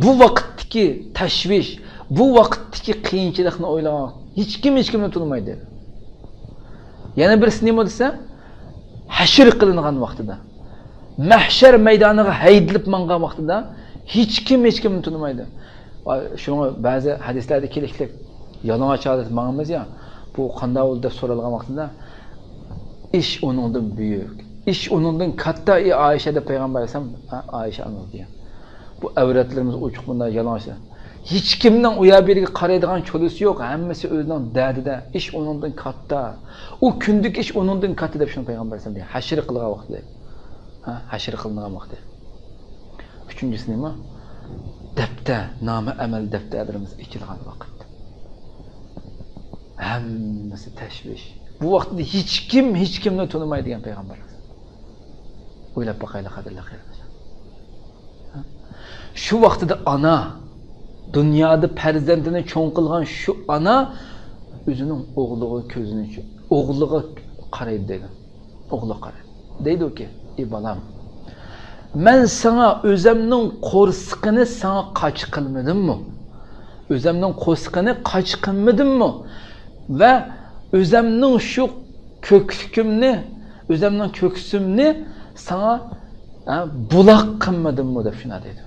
بۇ ۋاقىتتىكى تەشۋىش، بۇ ۋاقىتتىكى قىيىنچىلىقنى ئويلىغان ھېچكىم ھېچكىمنى تونۇمايدۇ دەيدۇ. يەنە بىرسى نېمە دېسە، ھەشر قىلىنغان ۋاقتىدا. مەھشەر مەيدانىغا ھەيدىلىپ ماڭغان ۋاقتىدا ھېچكىم ھېچكىمنى تونۇمايدۇ. شۇڭا بەزى ھەدىسلەردە كېلىشلىك يالىڭاچ ھالەتتە ماڭىمىز يا، بۇ قانداق بولدى دەپ سورالغان ۋاقتىدا، ئىش ئۇنىڭدىن بۈيۈك، ئىش ئۇنىڭدىن كاتتا، ئى ئائىشە دەپ پەيغەمبەر ئەلەيھىسسالام، ھە، ئائىشە ئانىمىز دېگەن. بۇ ئەۋرەتلىرىمىز ئوچۇق بۇنداق يالىڭاچ. ھېچكىمنىڭ ئۇ يەر بۇ يەرگە قارايدىغان چولىسى يوق، ھەممىسى ئۆزىنىڭ دەردىدە. ئىش ئۇنىڭدىن كاتتا. ئۇ كۈندىكى ئىش ئۇنىڭدىن كاتتا دەپ شۇنى پەيغەمبەر ئەلەيھىسسالام دېگەن. ھەشر قىلغان ۋاقتى. ھە، ھەشر قىلىنغان ۋاقتى. ئۈچىنچىسى نېمە؟ دەپتەر، نامە ئەمەل دەپتەرلىرىمىز ئېچىلغان ۋاقىت. ھەممىسى تەشۋىش. بۇ ۋاقىتتا ھېچكىم ھېچكىمنى تونۇمايدۇ دېگەن پەيغەمبەر. ئويلاپ باقايلى، قەدىرلىك قېرىنداشلار. شۇ ۋاقتىدا ئانا، دۇنيادا پەرزەنتىنى چوڭ قىلغان شۇ ئانا ئۆزىنىڭ ئوغلىغا كۆزىنى، ئوغلىغا قارايدۇ دەيدۇ. ئوغلىغا قارايدۇ. دەيدۇكى، ئى بالام، مەن ساڭا ئۆزەمنىڭ قورسىقىنى ساڭا قاچا قىلمىدىممۇ؟ ئۆزەمنىڭ قورسىقىنى قاچا قىلمىدىممۇ؟ ۋە ئۆزەمنىڭ شۇ كۆكسۈكۈمنى، ئۆزەمنىڭ كۆكسۈمنى ساڭا، ھە، بۇلاق قىلمىدىممۇ دەپ شۇنداق دەيدۇ.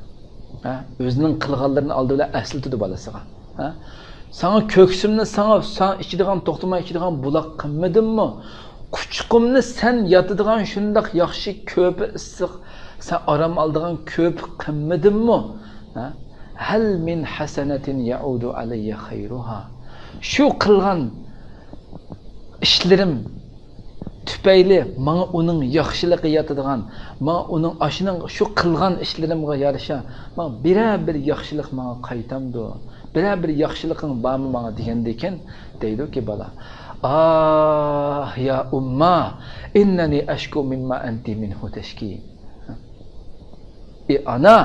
ھە، ئۆزىنىڭ قىلغانلىرىنى ئالدى بىلەن ئەسلىتىدۇ بالىسىغا. ھە، ساڭا كۆكسۈمنى ساڭا، ساڭا ئىچىدىغان، توختىماي ئىچىدىغان بۇلاق قىلمىدىممۇ؟ قۇچىقىمنى سەن ياتىدىغان شۇنداق ياخشى كۆپە ئىسسىق، سەن ئارام ئالىدىغان كۆپە قىلمىدىممۇ؟ ھە؟ ھەل مىن ھەسەنەتىن يەئۇدۇ ئەلەييە خەيرۇھا. شۇ قىلغان ئىشلىرىم تۈپەيلى ماڭا ئۇنىڭ ياخشىلىقى ياتىدىغان، ماڭا ئۇنىڭ ئاشۇنىڭ شۇ قىلغان ئىشلىرىمغا يارىشا ماڭا بىرەر بىر ياخشىلىق ماڭا قايتامدۇ؟ بىرەر بىر ياخشىلىقىڭ بارمۇ ماڭا دېگەندىكىن، دەيدۇكى بالا، ئاھ يا ئۇمما، ئىننەنى ئەشكۇ مىمما ئەنتى مىنھۇ تەشكى. ئى ئانا،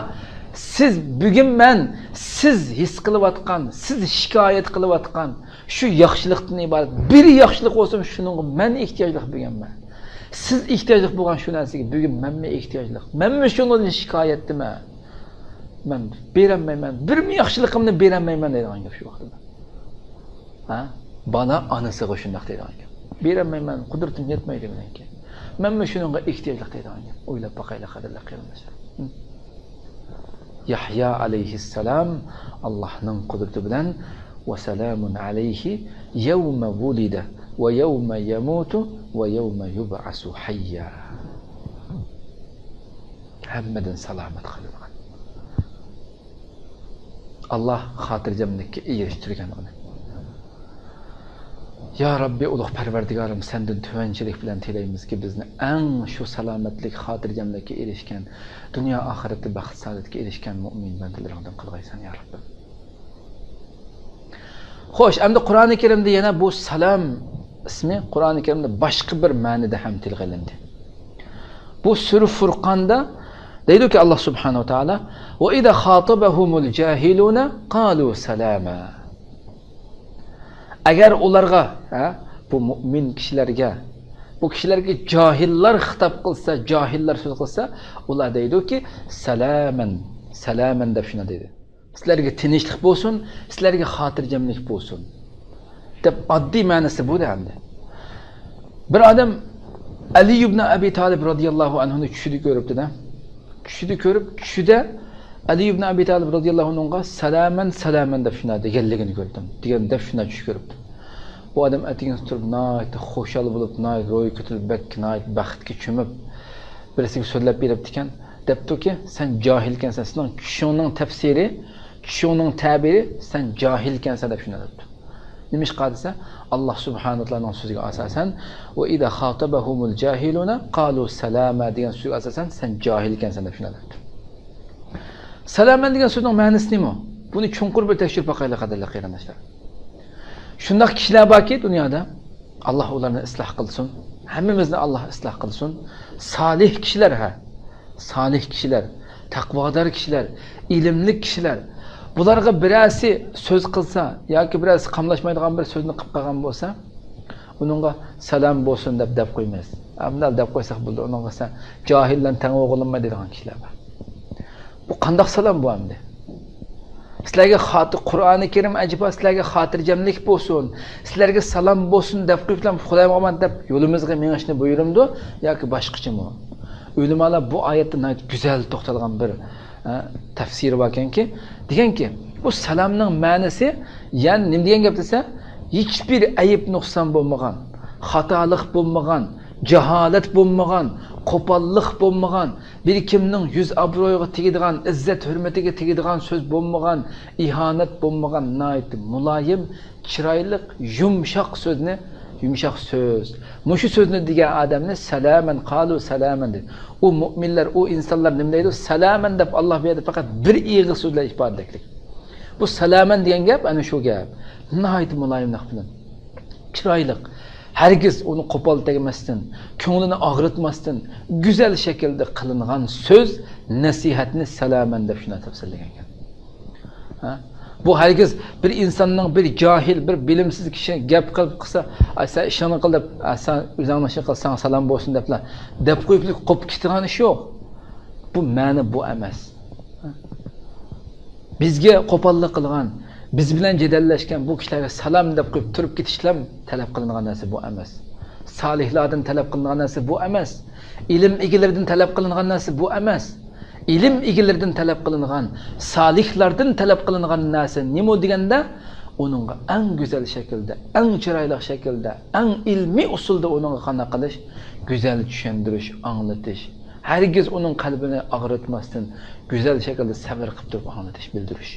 سىز بۈگۈن مەن سىز ھېس قىلىۋاتقان، سىز شىكايەت قىلىۋاتقان شۇ ياخشىلىقتىن ئىبارەت بىر ياخشىلىق بولسىمۇ، شۇنىڭغا مەن ئېھتىياجلىق بۈگۈن مەن. سىز ئېھتىياجلىق بولغان شۇ نەرسىگە بۈگۈن مەنمۇ ئېھتىياجلىق. مەنمۇ شۇنىڭدىن شىكايەتتىمەن. مەن بېرەلمەيمەن، بىرمۇ ياخشىلىقىمنى بېرەلمەيمەن دەيدىغان گەپ شۇ ۋاقتىدا. ھە؟ بالا ئانىسىغا شۇنداق دەيدىغان گەپ. بېرەلمەيمەن، قۇدرىتىم يەتمەيدۇ مېنىڭكى. مەنمۇ شۇنىڭغا ئېھتىياجلىق دەيدىغان گەپ. ئويلاپ باقايلى، قەدىرلىك قېرىنداشلار. يەھيا ئەلەيھىسسالام ئاللاھنىڭ قۇدرىتى بىلەن، ۋە سالامۇن ئەلەيھى يەۋمە ۋۇلىدە ۋە يەۋمە يەمۇتۇ ۋە يەۋمە يۇبئەسۇ ھەييا. ھەممىدىن سالامەت قىلىنغان. ئاللاھ خاتىرجەملىككە ئېرىشتۈرگەن ئۇنى. يا رەببى، ئۇلۇغ پەرۋەردىگارىم، سەندىن تۆۋەنچىلىك بىلەن تىلەيمىزكى، بىزنى ئەڭ شۇ سالامەتلىك، خاتىرجەملىككە ئېرىشكەن، دۇنيا ئاخىرەتتە بەخت-سائادەتكە ئېرىشكەن مۇئمىن بەندىلىرىڭدىن قىلغايسەن، يا رەببىم. خوش، ئەمدى قۇرئانى كەرىمدە يەنە بۇ سالام ئىسمى قۇرئانى كەرىمدە باشقا بىر مەنىدە ھەم تىلغا ئېلىندى. بۇ سۈرە فۇرقاندا دەيدۇكى، ئاللا سۇبھانەھۇ ۋە تائالا، «وَإِذَا خَاطَبَهُمُ الْجَاهِلُونَ قَالُوا سَلَامًا.» ئەگەر ئۇلارغا، ھە، بۇ مۇئمىن كىشىلەرگە، بۇ كىشىلەرگە جاھىللار خىتاب قىلسا، جاھىللار سۆز قىلسا، ئۇلار دەيدۇكى، «سالامەن، سالامەن» دەپ شۇنداق دەيدۇ. «سىلەرگە تىنچلىق بولسۇن، سىلەرگە خاتىرجەملىك بولسۇن» دەپ، ئاددىي مەنىسى بۇ ئەمدى. بىر ئادەم ئەلى ئىبن ئەبى تالىب رازىياللاھۇ ئەنھۇنى چۈشىدە كۆرۈپتۇ-دە. چۈشىدە كۆرۈپ، چۈشىدە ئەلى ئىبن ئەبى تالىب رازىياللاھۇ ئەنھۇغا «سالامەن، سالامەن» دەپ شۇنداق دېگەنلىكىنى كۆردۈم، دېگەن دەپ شۇنداق چۈش كۆرۈپتۇ. بۇ ئادەم ئەتىگەن تۇرۇپ، ناھايىتى خۇشال بولۇپ، ناھايىتى روھى كۆتۈرۈلۈپ، بەك ناھايىتى بەختكە چۆمۈپ، بىرسىگە سۆزلەپ بېرىپتىكەن. دەپتۇكى، «سەن جاھىلكەنسەن، سېنىڭ چۈشۈڭنىڭ تەپسىرى، چۈشۈڭنىڭ تەبىرى، سەن جاھىلكەنسەن» دەپ شۇنداق دەپتۇ. نېمىشقا دېسە، ئاللا سۇبھانەھۇ ۋە تائالانىڭ سۆزىگە ئاساسەن، «وَإِذَا خَاطَبَهُمُ الْجَاهِلُونَ قَالُوا سَلَامًا» دېگەن سۆزگە ئاساسەن، «سەن جاھىلكەنسەن» دەپ شۇنداق دەپتۇ. سالامەن دېگەن سۆزنىڭ مەنىسى نېمە؟ بۇنى چوڭقۇر بىر تەكشۈرۈپ باقايلى، قەدىرلىك قېرىنداشلار. شۇنداق كىشىلەر باركى دۇنيادا، ئاللا ئۇلارنى ئىسلاھ قىلسۇن. ھەممىمىزنى ئاللا ئىسلاھ قىلسۇن. سالىھ كىشىلەر، ھە. سالىھ كىشىلەر، تەقۋادار كىشىلەر، ئىلىملىك كىشىلەر. بۇلارغا بىرەرسى سۆز قىلسا ياكى بىرەرسى قاملاشمايدىغان بىر سۆزنى قىلىپ قالغان بولسا، ئۇنىڭغا «سالام بولسۇن» دەپ، دەپ قويمايسىز. ئەمدى دەپ قويساق بولدى، ئۇنىڭغا «سەن جاھىللارنى تەڭ ئوغۇللىما» دەيدىغان كىشىلەر بار. بۇ قانداق سالام بۇ ئەمدى؟ سىلەرگە خاتىر، قۇرئانى كەرىم ئەجەبا سىلەرگە خاتىرجەملىك بولسۇن، سىلەرگە سالام بولسۇن دەپ قويۇپلا خۇدايىمغا ئامانەت دەپ يولىمىزغا مېڭىشنى بۇيرۇمدۇ ياكى باشقىچىمۇ؟ ئۆلىمالار بۇ ئايەتتە ناھايىتى گۈزەل توختالغان بىر، ئە، تەپسىرى باركەنكى، دېگەنكى، بۇ سالامنىڭ مەنىسى، يەنى نېمە دېگەن گەپ دېسە، ھېچبىر ئەيىب نۇقسان بولمىغان، خاتالىق بولمىغان، جاھالەت بولمىغان، قوپاللىق بولمىغان، بىر كىمنىڭ يۈز ئابرۇيىغا تېگىدىغان، ئىززەت ھۆرمىتىگە تېگىدىغان سۆز بولمىغان، ئىھانەت بولمىغان، ناھايىتى مۇلايىم، چىرايلىق، يۇمشاق سۆزنى، يۇمشاق سۆز. مۇشۇ سۆزنى دېگەن ئادەمنى «سالامەن، قالۇ سالامەن» دېدى. ئۇ مۇئمىنلار، ئۇ ئىنسانلار نېمە دەيدۇ؟ «سالامەن» دەپ ئاللا بۇ يەردە پەقەت بىر ئېغىز سۆزلەر ئىپادىلەكلىك. بۇ «سالامەن» دېگەن گەپ ئەنە شۇ گەپ. ناھايىتى مۇلايىملىق بىلەن. چىرايلىق، ھەرگىز ئۇنى قوپال تەگمەستىن، كۆڭلىنى ئاغرىتماستىن، گۈزەل شەكىلدە قىلىنغان سۆز، نەسىھەتنى «سالامەن» دەپ شۇنداق تەپسىرلىگەنكەن. ھە؟ بۇ ھەرگىز بىر ئىنساننىڭ، بىر جاھىل، بىر بىلىمسىز كىشى گەپ قىلىپ قىلسا، «ئاي، سەن ئىشىڭنى قىل» دەپ، «ئا، سەن ئۆزۈڭنىڭ ئىشىنى قىل، ساڭا سالام بولسۇن» دەپلا دەپ قويۇپ قوپۇپ كېتىدىغان ئىش يوق. بۇ مەنە بۇ ئەمەس. بىزگە قوپاللىق قىلغان، بىز بىلەن جېدەللەشكەن بۇ كىشىلەرگە سالام دەپ قويۇپ تۇرۇپ كېتىشلەم تەلەپ قىلىنغان نەرسە بۇ ئەمەس. سالىھلاردىن تەلەپ قىلىنغان نەرسە بۇ ئەمەس. ئىلىم ئىگىلىرىدىن تەلەپ قىلىنغان نەرسە بۇ ئەمەس. ئىلىم ئىگىلىرىدىن تەلەپ قىلىنغان، سالىھلاردىن تەلەپ قىلىنغان نەرسە نېمە دېگەندە، ئۇنىڭغا ئەڭ گۈزەل شەكىلدە، ئەڭ چىرايلىق شەكىلدە، ئەڭ ئىلمىي ئۇسۇلدا ئۇنىڭغا قانداق قىلىش؟ گۈزەل چۈشەندۈرۈش، ئاڭلىتىش. ھەرگىز ئۇنىڭ قەلبىنى ئاغرىتماستىن، گۈزەل شەكىلدە سەۋر قىلىپ تۇرۇپ ئاڭلىتىش، بىلدۈرۈش.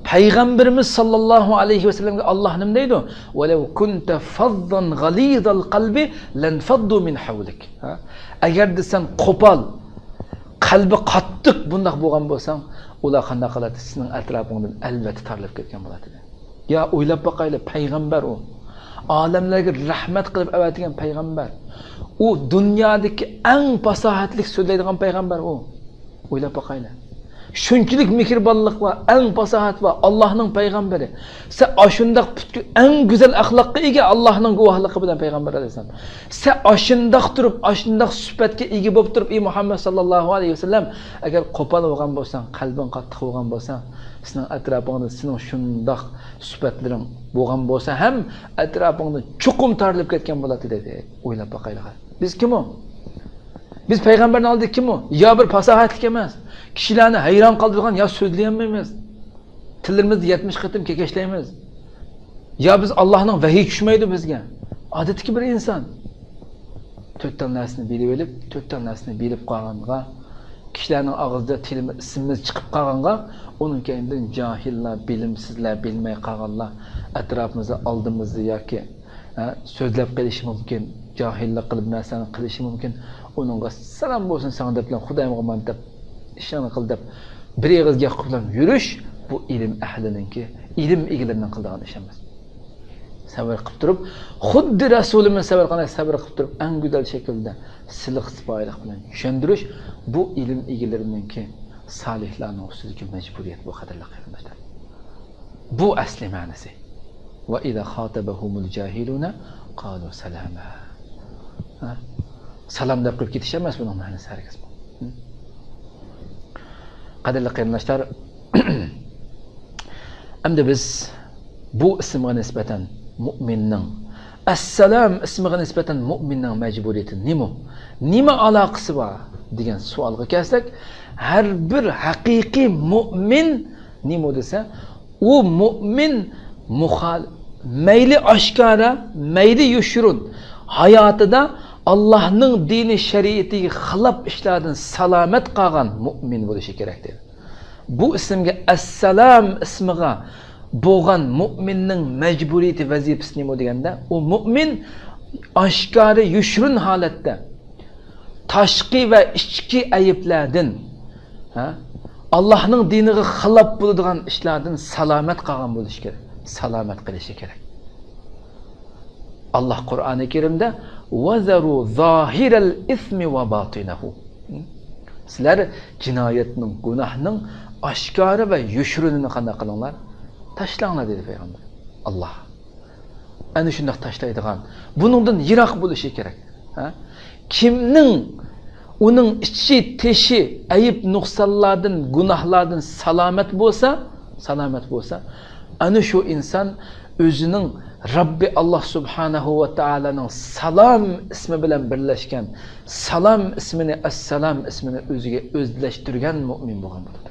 پەيغەمبىرىمىز ساللاللاھۇ ئەلەيھى ۋەسەللەمگە ئاللا نېمە دەيدۇ؟ «ولو كنت فظا غليظ القلب لانفضوا من حولك.» ھە؟ ئەگەردە سەن قوپال، قەلبى قاتتىق بۇنداق بولغان بولساڭ، ئۇلار قانداق قىلاتتى؟ سېنىڭ ئەتراپىڭدىن ئەلۋەتتە تارىلىپ كەتكەن بولاتتى. يا ئويلاپ باقايلى، پەيغەمبەر ئۇ. ئالەملەرگە رەھمەت قىلىپ ئەۋەتكەن پەيغەمبەر. ئۇ دۇنيادىكى ئەڭ پاساھەتلىك سۆزلەيدىغان پەيغەمبەر ئۇ. ئويلاپ باقايلى. شۇنچىلىك مېھرىبانلىق بار، ئەڭ پاساھەت بار، ئاللانىڭ پەيغەمبىرى. سەن ئاشۇنداق پۈتكۈل، ئەڭ گۈزەل ئەخلاققا ئىگە، ئاللانىڭ گۇۋاھلىقى بىلەن پەيغەمبەر ئەلەيھىسسالام. سەن ئاشۇنداق تۇرۇپ، ئاشۇنداق سۈپەتكە ئىگە بولۇپ تۇرۇپ، ئى مۇھەممەد ساللاللاھۇ ئەلەيھى ۋەسەللەم، ئەگەر قوپال بولغان بولساڭ، قەلبىڭ قاتتىق بولغان بولسا، سېنىڭ ئەتراپىڭدا سېنىڭ شۇنداق سۈپەتلىرىڭ بولغان بولسا ھەم، ئەتراپىڭدا چوقۇم تارىلىپ كەتكەن بولاتتى دېدى. ئويلاپ باقايلى. بىز كىم ئۇ؟ بىز پەيغەمبەرنىڭ ئالدىدا كىم ئۇ؟ يا بىر پاساھەتلىك ئەمەس، كىشىلەرنى ھەيران قالدۇرىدىغان، يا سۆزلىيەلمەيمىز. تىللىرىمىزدا يەتمىش قېتىم كېكەچلەيمىز. يا بىز ئاللاھنىڭ ۋەھىي چۈشمەيدۇ بىزگە. ئادەتتىكى بىر ئىنسان. تۆت تال نەرسىنى بىلىۋېلىپ، تۆت تال نەرسىنى بىلىپ قالغانغا، كىشىلەرنىڭ ئاغزىدا تىلىمىز، ئىسمىمىز چىقىپ قالغانغا، ئۇنىڭ كەينىدىن جاھىللار، بىلىمسىزلەر، بىلمەي قالغانلار ئەتراپىمىزدا، ئالدىمىزدا ياكى ھە، سۆزلەپ قېلىشى مۇمكىن، جاھىللىق قىلىپ نەرسىلەرنى قىلىشى مۇمكىن. ئۇنىڭغا سالام بولسۇن ساڭا دەپلا، خۇدايىمغا ئامانەت دەپ، ئىشىڭنى قىل دەپ، بىر ئېغىز گەپ قىلىپ يۈرۈش، بۇ ئىلىم ئەھلىنىڭكى، ئىلىم ئىگىلىرىنىڭ قىلىدىغان ئىشى ئەمەس. سەۋر قىلىپ تۇرۇپ، خۇددى رەسۇلىمىز سەۋر قىلغاندەك سەۋر قىلىپ تۇرۇپ، ئەڭ گۈزەل شەكىلدە سىلىق-سىپايىلىق بىلەن چۈشەندۈرۈش، بۇ ئىلىم ئىگىلىرىنىڭكى، سالىھلارنىڭ ئۈستىدىكى مەجبۇرىيەت بۇ، قەدىرلىك قېرىنداشلار. بۇ ئەسلى مەنىسى. وَإِذَا خَاطَبَهُمُ الْجَاهِلُونَ قَالُوا سَلَامًا. ھە؟ سالام دەپ قويۇپ كېتىش ئەمەس بۇنىڭ مەنىسى ھەرگىزمۇ. قەدىرلىك قېرىنداشلار، ئەمدى بىز بۇ ئىسىمغا نىسبەتەن مۇئمىننىڭ، ئەسسالام ئىسمىغا نىسبەتەن مۇئمىننىڭ مەجبۇرىيىتى نېمە؟ نېمە ئالاقىسى بار؟ دېگەن سوئالغا كەلسەك، ھەر بىر ھەقىقىي مۇئمىن نېمە دېسە، ئۇ مۇئمىن مۇخال-، مەيلى ئاشكارا، مەيلى يوشۇرۇن، ھاياتىدا ئاللاھنىڭ دىنى شەرىئىتىگە خىلاپ ئىشلاردىن سالامەت قالغان مۇئمىن بولۇشى كېرەك دەيدۇ. بۇ ئىسىمگە ئەسسالام ئىسمىغا بولغان مۇئمىننىڭ مەجبۇرىيىتى، ۋەزىپىسى نېمە دېگەندە، ئۇ مۇئمىن ئاشكارا يوشۇرۇن ھالەتتە تاشقى ۋە ئىچكى ئەيىبلەردىن، ھە، ئاللاھنىڭ دىنىغا خىلاپ بولىدىغان ئىشلاردىن سالامەت قالغان بولۇشى كېرەك، سالامەت قېلىشى كېرەك. ئاللاھ قۇرئانى كەرىمدە، «وَذَرُوا ظَاهِرَ الْإِثْمِ وَبَاطِنَهُ.» سىلەر جىنايەتنىڭ، گۇناھنىڭ ئاشكارا ۋە يوشۇرۇنىنى قانداق قىلىڭلار؟ تاشلاڭلار، دېدى پەيغەمبەر. ئاللاھ. ئەنە شۇنداق تاشلايدىغان، بۇنىڭدىن يىراق بولۇشى كېرەك. ھە؟ كىمنىڭ، ئۇنىڭ ئىچى، تېشى ئەيىب، نۇقسانلاردىن، گۇناھلاردىن سالامەت بولسا، سالامەت بولسا، ئەنە شۇ ئىنسان ئۆزىنىڭ رەببى ئاللاھ سۇبھانەھۇ ۋە تائالانىڭ سالام ئىسمى بىلەن بىرلەشكەن سالام ئىسمىنى، ئەسسالام ئىسمىنى ئۆزىگە ئۆزلەشتۈرگەن مۇئمىن بولغان بولىدۇ.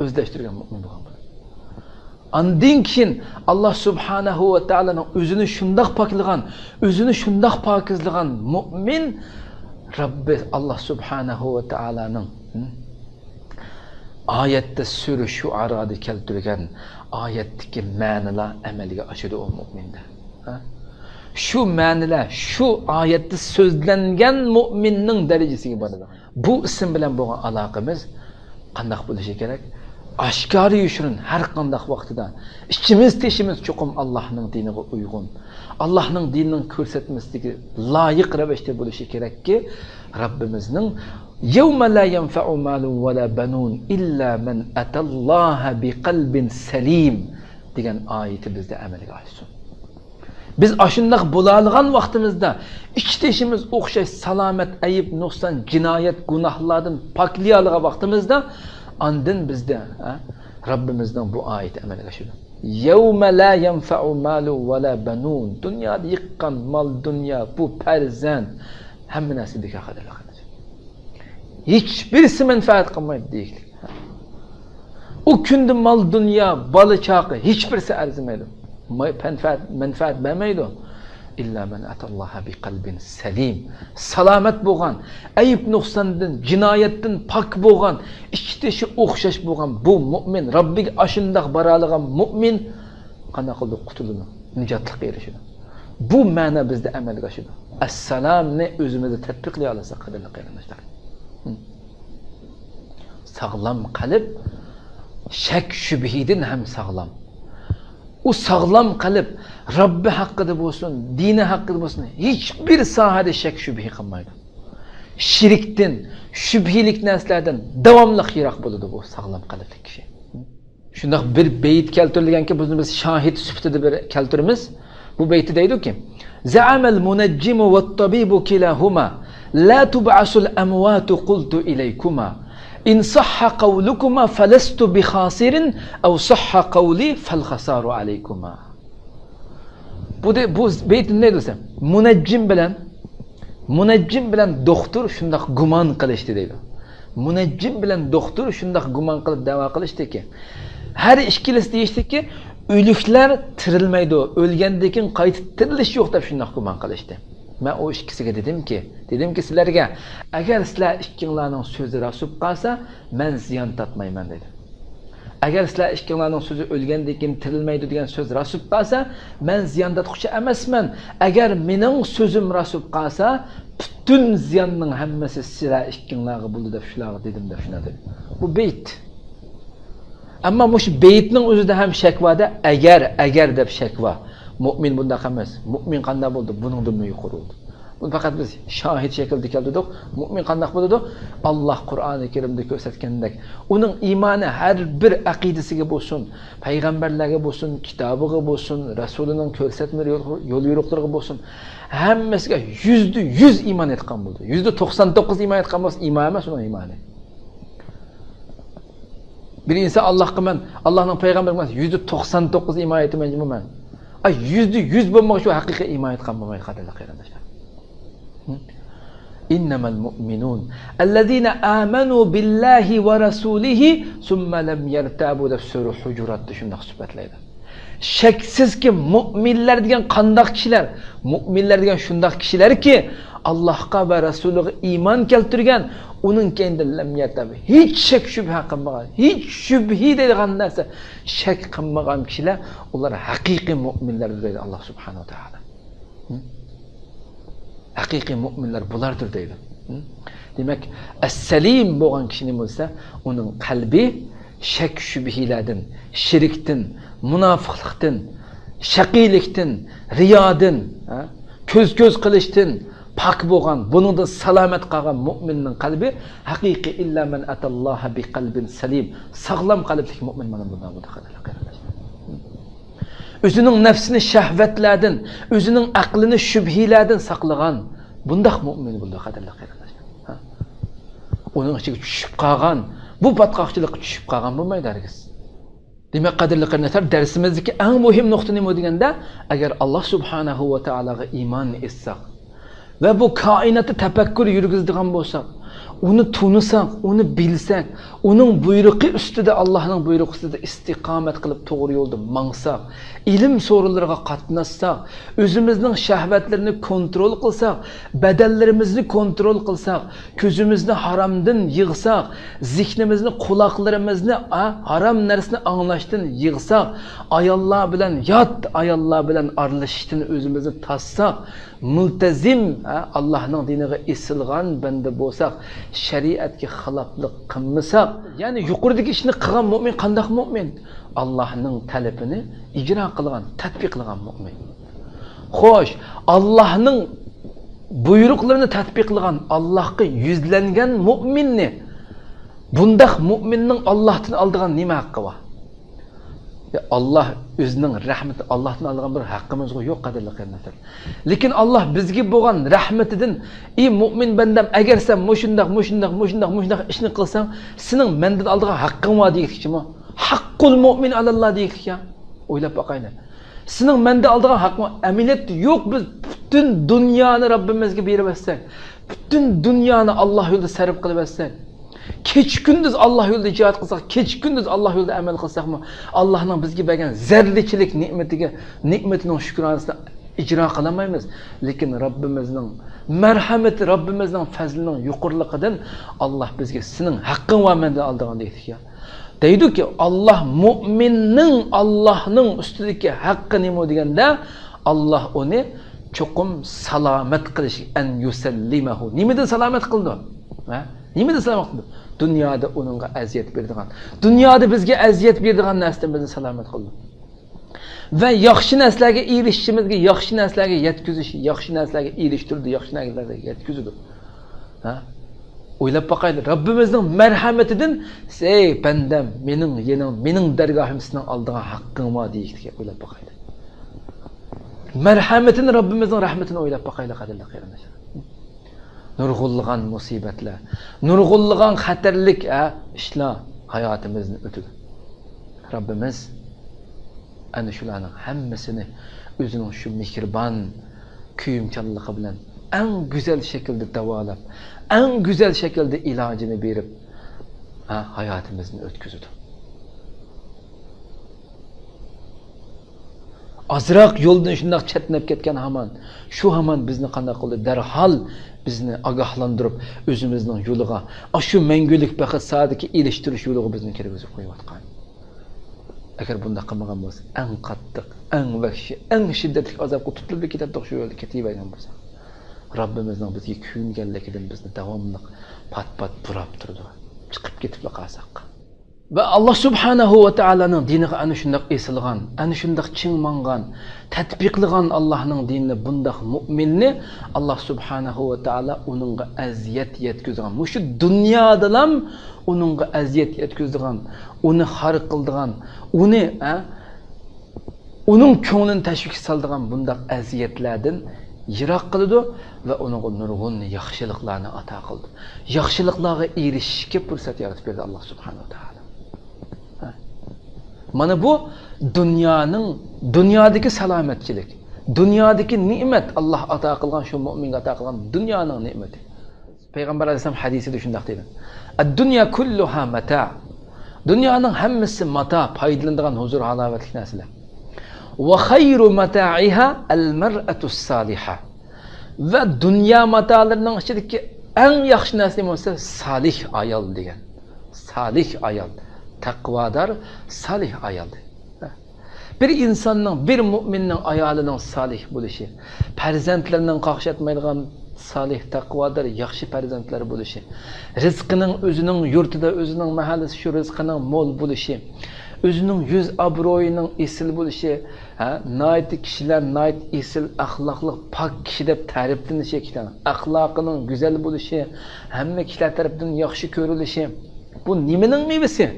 ئۆزلەشتۈرگەن مۇئمىن بولغان بولىدۇ. ئاندىن كېيىن ئاللاھ سۇبھانەھۇ ۋە تائالانىڭ ئۆزىنى شۇنداق پاكلىغان، ئۆزىنى شۇنداق پاكىزلىغان مۇئمىن رەببى ئاللاھ سۇبھانەھۇ ۋە تائالانىڭ، ھە، ئايەتتە سۈرە شۇئارادا كەلتۈرگەن ئايەتتىكى مەنىلەر ئەمەلگە ئاشىدۇ ئۇ مۇئمىندا. ھە؟ شۇ مەنىلەر، شۇ ئايەتتە سۆزلەنگەن مۇئمىننىڭ دەرىجىسىگە بارىدۇ. بۇ ئىسىم بىلەن بولغان ئالاقىمىز قانداق بولۇشى كېرەك؟ ئاشكارا يوشۇرۇن ھەر قانداق ۋاقتىدا ئىچىمىز تېشىمىز چوقۇم ئاللاھنىڭ دىنىغا ئۇيغۇن، ئاللاھنىڭ دىنىنىڭ كۆرسەتمىسىگە لايىق رەۋىشتە بولۇشى كېرەككى، رەببىمىزنىڭ «يَوْمَ لَا يَنْفَعُ مَالٌ وَلَا بَنُونَ إِلَّا مَنْ أَتَى اللَّهَ بِقَلْبٍ سَلِيمٍ» دېگەن ئايىتى بىزدە ئەمەلگە ئاشسۇن. بىز ئاشۇنداق بولالىغان ۋاقتىمىزدا، ئىچ تېشىمىز ئوخشاش سالامەت، ئەيىب، نۇقسان، جىنايەت، گۇناھلاردىن پاكلىيالىغان ۋاقتىمىزدا، ئاندىن بىزدە، ھە، رەببىمىزنىڭ بۇ ئايىتى ئەمەلگە ئاشىدۇ. «يَوْمَ لَا يَنْفَعُ مَالٌ وَلَا بَنُونَ.» دۇنيادا يىغقان مال، دۇنيا، بۇ پەرزەنت، ھەممە نەرسە بىكار، قەدىرلىك قېرىنداشلار. ھېچبىرسى مەنپەئەت قىلمايدۇ دېيىشلىك. ئۇ كۈندە مال دۇنيا، بالا چاقا، ھېچبىرسى ئەرزىمەيدۇ. مەنپەئەت، مەنپەئەت بەرمەيدۇ. «إِلَّا مَنْ أَتَى اللَّهَ بِقَلْبٍ سَلِيمٍ.» سالامەت بولغان، ئەيىب نۇقساندىن، جىنايەتتىن پاك بولغان، ئىچ تېشى ئوخشاش بولغان بۇ مۇئمىن، رەببىگە ئاشۇنداق بارالىغان مۇئمىن قانداق قىلىدۇ؟ قۇتۇلىدۇ، نىجاتلىققا ئېرىشىدۇ. بۇ مەنە بىزدە ئەمەلگە ئاشىدۇ. ئەسسالامنى ئۆزىمىزدە تەتبىقلىيالىساق، قەدىرلىك قېرىنداشلار. ھم. ساغلام قەلب شەك شۈبھىدىن ھەم ساغلام. ئۇ ساغلام قەلب رەببى ھەققىدە بولسۇن، دىنى ھەققىدە بولسۇن، ھېچبىر ساھەدە شەك شۈبھە قىلمايدۇ. شىركتىن، شۈبھىلىك نەرسىلەردىن داۋاملىق يىراق بولىدۇ بۇ ساغلام قەلبلىك كىشى. شۇنداق بىر بەيت كەلتۈرۈلگەنكى، بۇنى بىز شاھىت سۈپىتىدە بىر كەلتۈرىمىز. بۇ بەيتتە دەيدۇكى، «زعم المنجم والطبيب كلاهما لا تبعث الأموات قلت إليكما إن صح قولكما فلست بخاسر أو صح قولي فالخسار عليكما.» بۇ دە-، بۇ بەيتتە نېمە دېسە، مۇنەججىم بىلەن، مۇنەججىم بىلەن دوختۇر شۇنداق گۇمان قىلىشتى دەيدۇ. مۇنەججىم بىلەن دوختۇر شۇنداق گۇمان قىلىپ دەۋا قىلىشتىكى، ھەر ئىككىلىسى دېيىشتىكى، ئۆلۈكلەر تىرىلمەيدۇ، ئۆلگەندىن كېيىن قايتا تىرىلىش يوق دەپ شۇنداق گۇمان قىلىشتى. مەن ئۇ ئىككىسىگە دېدىمكى، دېدىمكى، سىلەرگە، ئەگەر سىلەر ئىككىڭلارنىڭ سۆزى راست بولۇپ قالسا، مەن زىيان تارتمايمەن دېدىم. ئەگەر سىلەر ئىككىڭلارنىڭ سۆزى ئۆلگەندىن كېيىن تىرىلمەيدۇ دېگەن سۆز راست بولۇپ قالسا، مەن زىيان تارتقۇچى ئەمەسمەن. ئەگەر مېنىڭ سۆزۈم راست بولۇپ قالسا، پۈتۈن زىياننىڭ ھەممىسى سىلەر ئىككىڭلارغا بولىدۇ دەپ شۇلارغا دېدىم دەپ شۇنداق دېدى. بۇ بەيت. ئەمما مۇشۇ بەيتنىڭ ئۆزىدە ھەم شەك بار-دە، ئەگەر، ئەگەر دەپ شەك بار. مۆمىن بۇنداق ئەمەس. مۆمىن قانداق بولىدۇ؟ بۇنىڭدىنمۇ يۇقىرى بولىدۇ. بۇنى پەقەت بىز شاھىت شەكلىدە كەلتۈردۇق. مۆمىن قانداق بولىدۇ؟ ئاللاھ قۇرئانى كەرىمدە كۆرسەتكەندەك، ئۇنىڭ ئىمانى ھەر بىر ئەقىدىسىگە بولسۇن، پەيغەمبەرلەرگە بولسۇن، كىتابىغا بولسۇن، رەسۇلىنىڭ كۆرسەتمە يول، يول يورۇقلىرىغا بولسۇن، ھەممىسىگە يۈزدە يۈز ئىمان ئېيتقان بولىدۇ. يۈزدە توقسان توققۇز ئىمان ئېيتقان بولسا، ئىمان ئەمەس ئۇنىڭ ئىمانى. بىر ئىنسان، ئاللاھقا مەن، ئاللاھنىڭ پەيغەمبىرىگە مەن يۈزدە توقسان توققۇز ئىمان ئېيتىمەن جۇمۇ مەن. ئاي، يۈزدە يۈز بولمىغۇچە ئۇ ھەقىقىي ئىمان ئېيتقان بولمايدۇ، قەدىرلىك قېرىنداشلار. ئىننەمەل مۇئمىنۇن ئەللەزىنە ئامەنۇ بىللاھى ۋە رەسۇلىھى سۇممە لەم يەرتابۇ دەپ سۈرە ھۇجۇراتتا شۇنداق سۈپەتلەيدۇ. شەكسىزكى، مۆمىنلەر دېگەن قانداق كىشىلەر؟ مۆمىنلەر دېگەن شۇنداق كىشىلەركى، ئاللاھقا ۋە رەسۇلىغا ئىمان كەلتۈرگەن، ئۇنىڭ كەينىدىن لەم يەرتاب، ھېچ شەك شۈبھە قىلمىغان، ھېچ شۈبھە دەيدىغان نەرسە، شەك قىلمىغان كىشىلەر، ئۇلار ھەقىقىي مۆمىنلەردۇر دەيدۇ ئاللاھ سۇبھانەھۇ ۋە تائالا. ھەقىقىي مۆمىنلەر بۇلاردۇر دەيدۇ. دېمەك، ئەسسەلىم بولغان كىشى نېمە بولسا، ئۇنىڭ قەلبى شەك شۈبھىلەردىن، شىركتىن، مۇناپىقلىقتىن، شەقىيلىكتىن، رىيادىن، ھە، كۆز كۆز قىلىشتىن پاك بولغان، بۇنىڭدىن سالامەت قالغان مۆمىننىڭ قەلبى ھەقىقىي، ئىللا مەن ئەتاللاھە بىقەلبىن سەلىم، ساغلام قەلبلىك مۆمىن مانا بۇنداق بولىدۇ، قەدىرلىك قېرىنداشلار. ئۆزىنىڭ نەپسىنى شەھۋەتلەردىن، ئۆزىنىڭ ئەقلىنى شۈبھىلەردىن ساقلىغان بۇنداق مۆمىن بولىدۇ، قەدىرلىك قېرىنداشلار. ھە؟ ئۇنىڭ ئىچىگە چۈشۈپ قالغان، بۇ پاتقاقچىلىققا چۈشۈپ قالغان بولمايدۇ ھەرگىز. دېمەك، قەدىرلىك قېرىنداشلار، دەرسىمىزدىكى ئەڭ مۇھىم نۇقتا نېمە دېگەندە، ئەگەر ئاللاھ سۇبھانەھۇ ۋە تائالاغا ئىمان ئېيتساق، ۋە بۇ كائىناتتا تەپەككۇر يۈرگۈزىدىغان بولساق، ئۇنى تونۇساق، ئۇنى بىلسەك، ئۇنىڭ بۇيرۇقى ئۈستىدە، ئاللاھنىڭ بۇيرۇقى ئۈستىدە ئىستىقامەت قىلىپ توغرا يولدا ماڭساق، ئىلىم سورۇنلىرىغا قاتناشساق، ئۆزىمىزنىڭ شەھۋەتلىرىنى كونترول قىلساق، بەدەنلىرىمىزنى كونترول قىلساق، كۆزىمىزنى ھارامدىن يىغساق، زېھنىمىزنى، قۇلاقلىرىمىزنى، ئا، ھارام نەرسىنى ئاڭلاشتىن يىغساق، ئاياللار بىلەن يات ئاياللار بىلەن ئارىلىشىشتىن ئۆزىمىزنى تاسساق، مۇلتەزىم، ھە، ئاللاھنىڭ دىنىغا ئېسىلغان بەندە بولساق، شەرىئەتكە خىلاپلىق قىلمىساق، يەنى يۇقىرىدىكى ئىشنى قىلغان مۆمىن قانداق مۆمىن؟ ئاللاھنىڭ تەلىپىنى ئىجرا قىلغان، تەتبىقلىغان مۆمىن. خوش، ئاللاھنىڭ بۇيرۇقلىرىنى تەتبىقلىغان، ئاللاھقا يۈزلەنگەن مۆمىننى، بۇنداق مۆمىننىڭ ئاللاھتىن ئالىدىغان نېمە ھەققى بار؟ يا، ئاللاھ ئۆزىنىڭ رەھمىتى، ئاللاھتىن ئالىدىغان بىر ھەققىمىزغۇ يوق، قەدىرلىك قېرىنداشلار. لېكىن ئاللاھ بىزگە بولغان رەھمىتىدىن، ئى مۆمىن بەندەم، ئەگەر سەن مۇشۇنداق، مۇشۇنداق، مۇشۇنداق، مۇشۇنداق ئىشنى قىلساڭ، سېنىڭ مەندىن ئالىدىغان ھەققىڭ بار دېگۈدەكچىمۇ؟ ھەققۇل مۆمىن ئەلەللاھ دېگۈدەك يا. ئويلاپ باقايلى. سېنىڭ مەندە ئالىدىغان ھەققىڭ، ئەمەلىيەتتە يوق. بىز پۈتۈن دۇنيانى رەببىمىزگە بېرىۋەتسەك، پۈتۈن دۇنيانى ئاللاھ يولىدا سەرپ قىلىۋەتسەك، كېچە-كۈندۈز ئاللاھ يولىدا جىھاد قىلساق، كېچە-كۈندۈز ئاللاھ يولىدا ئەمەل قىلساقمۇ، ئاللاھنىڭ بىزگە بەرگەن زەررىچىلىك نېمىتىگە، نېمىتىنىڭ شۈكرانىسىنى ئىجرا قىلالمايمىز. لېكىن رەببىمىزنىڭ مەرھەمىتى، رەببىمىزنىڭ پەزلىنىڭ يۇقىرىلىقىدىن ئاللاھ بىزگە سېنىڭ ھەققىڭ بار مەندىن ئالىدىغان دېگۈدەك يا. دەيدۇكى، ئاللاھ مۆمىننىڭ، ئاللاھنىڭ ئۈستىدىكى ھەققى نېمە دېگەندە، ئاللاھ ئۇنى چوقۇم سالامەت قىلىش، ئەن يۇسەللىمەھۇ. نېمىدىن سالامەت قىلىدۇ؟ ھە؟ نېمىدىن سالامەت قىلىدۇ؟ دۇنيادا ئۇنىڭغا ئەزىيەت بېرىدىغان، دۇنيادا بىزگە ئەزىيەت بېرىدىغان نەرسىدىن بىزنى سالامەت قىلىدۇ. ۋە ياخشى نەرسىلەرگە ئېرىشىشىمىزگە، ياخشى نەرسىلەرگە يەتكۈزۈش، ياخشى نەرسىلەرگە ئېرىشتۈرىدۇ، ياخشى نەرسىلەرگە يەتكۈزىدۇ. ھە؟ ئويلاپ باقايلى، رەببىمىزنىڭ مەرھەمىتىدىن، ئەي بەندەم، مېنىڭ يېنىڭ، مېنىڭ دەرگاھىم سېنىڭ ئالدىڭا ھەققىڭ بار دېيىشتىكى، ئويلاپ باقايلى. مەرھەمىتىنى، رەببىمىزنىڭ رەھمىتىنى ئويلاپ باقايلى، قەدىرلىك قېرىنداشلار. نۇرغۇنلىغان مۇسىبەتلەر، نۇرغۇنلىغان خەتەرلىك، ھە، ئىشلار ھاياتىمىزدىن ئۆتىدۇ. رەببىمىز ئەنە شۇلارنىڭ ھەممىسىنى ئۆزىنىڭ شۇ مېھرىبان كۆيۈمچانلىقى بىلەن ئەڭ گۈزەل شەكىلدە داۋالاپ، ئەڭ گۈزەل شەكىلدە ئىلاجىنى بېرىپ، ھە، ھاياتىمىزنى ئۆتكۈزىدۇ. ئازراق يولدىن شۇنداق چەتنەپ كەتكەن ھامان، شۇ ھامان بىزنى قانداق قىلدى؟ دەرھال بىزنى ئاگاھلاندۇرۇپ، ئۆزىمىزنىڭ يولىغا، ئاشۇ مەڭگۈلۈك بەخت سائادىتىگە ئېرىشتۈرۈش يولىغا بىزنى كىرگۈزۈپ قويۇۋاتقان. ئەگەر بۇنداق قىلمىغان بولسا، ئەڭ قاتتىق، ئەڭ ۋەھشىي، ئەڭ شىددەتلىك ئازابقا تۇتۇلۇپ كېتەتتۇق شۇ يولدا كېتىۋەرگەن بولساق. رەببىمىزنىڭ بىزگە كۆيۈنگەنلىكىدىن بىزنى داۋاملىق پات-پات بۇراپ تۇرىدۇ. چىقىپ كېتىپلا قالساق. ۋە ئاللا سۇبھانەھۇ ۋە تائالانىڭ دىنىغا ئەنە شۇنداق ئېسىلغان، ئەنە شۇنداق چىڭ ماڭغان، تەتبىقلىغان ئاللاھنىڭ دىنىنى بۇنداق مۇئمىننى ئاللا سۇبھانەھۇ ۋە تائالا ئۇنىڭغا ئەزىيەت يەتكۈزىدىغان، مۇشۇ دۇنيادىلام ئۇنىڭغا ئەزىيەت يەتكۈزىدىغان، ئۇنى خار قىلىدىغان، ئۇنى، ئە، ئۇنىڭ كۆڭلىنى تەشۋىشكە سالىدىغان بۇنداق ئەزىيەتلەردىن يىراق قىلىدۇ ۋە ئۇنىڭغا نۇرغۇن ياخشىلىقلارنى ئاتا قىلىدۇ. ياخشىلىقلارغا ئېرىشىشكە پۇرسەت يارىتىپ بېرىدۇ ئاللا سۇبھانەھۇ ۋە تائالا. ھە. مانا بۇ دۇنيانىڭ، دۇنيادىكى سالامەتچىلىك، دۇنيادىكى نېمەت، ئاللا ئاتا قىلغان، شۇ مۇئمىنگە ئاتا قىلغان دۇنيانىڭ نېمىتى. پەيغەمبەر ئەلەيھىسسالام ھەدىسىدە شۇنداق دەيدۇ: «الدنيا كلها متاع». دۇنيانىڭ ھەممىسى ماتا، پايدىلىنىدىغان ھۇزۇر ھالاۋەتلىك نەرسىلەر. «وخير متاعها المرأة الصالحة». ۋە دۇنيا ماتالىرىنىڭ ئىچىدىكى ئەڭ ياخشى نەرسە نېمە بولسا، سالىھ ئايال دېگەن. سالىھ ئايال، تەقۋادار، سالىھ ئايال دېگەن. بىر ئىنساننىڭ، بىر مۇئمىننىڭ ئايالىنىڭ سالىھ بولۇشى، پەرزەنتلىرىنىڭ قاقشاتمايدىغان سالىھ، تەقۋادار، ياخشى پەرزەنتلەر بولۇشى، رىزقىنىڭ ئۆزىنىڭ يۇرتىدا، ئۆزىنىڭ مەھەللىسى شۇ رىزقىنىڭ مول بولۇشى، ئۆزىنىڭ يۈز ئابرۇيىنىڭ ئېسىل بولۇشى، ھە، ناھايىتى كىشىلەر ناھايىتى ئېسىل ئەخلاقلىق، پاك كىشى دەپ تەرىپلىنىشى، كىشىلەرنىڭ ئەخلاقىنىڭ گۈزەل بولۇشى، ھەممە كىشىلەر تەرىپىدىن ياخشى كۆرۈلۈشى، بۇ نېمىنىڭ مېۋىسى؟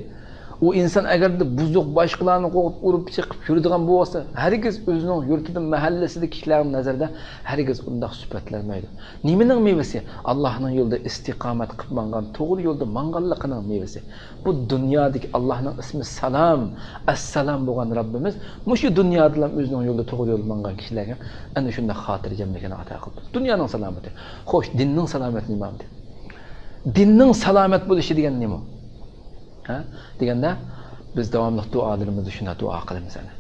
ئۇ ئىنسان ئەگەردە بۇزۇق، باشقىلارنى قوغۇپ، ئۇرۇپ، چېقىپ يۈرىدىغان بولسا، ھەرگىز ئۆزىنىڭ يۇرتىدا، مەھەللىسىدىكى كىشىلەرنىڭ نەزىرىدە ھەرگىز ئۇنداق سۈپەتلەنمەيدۇ. نېمىنىڭ مېۋىسى؟ ئاللاھنىڭ يولىدا ئىستىقامەت قىلىپ ماڭغان، توغرا يولدا ماڭغانلىقىنىڭ مېۋىسى. بۇ دۇنيادىكى، ئاللاھنىڭ ئىسمى سالام، ئەسسالام بولغان رەببىمىز مۇشۇ دۇنيادىلا ئۆزىنىڭ يولىدا، توغرا يولدا ماڭغان كىشىلەرگە ئەنە شۇنداق خاتىرجەملىكىنى ئاتا قىلىپتۇ. دۇنيانىڭ سالامىتى. خوش، دىننىڭ سالامەتلىكى نېمە؟ دىننىڭ سالامەت بولۇشى دېگەن نېمە؟ ھە؟ دېگەندە، بىز داۋاملىق دۇئالىرىمىزدا شۇنداق دۇئا قىلىمىز ئەنە.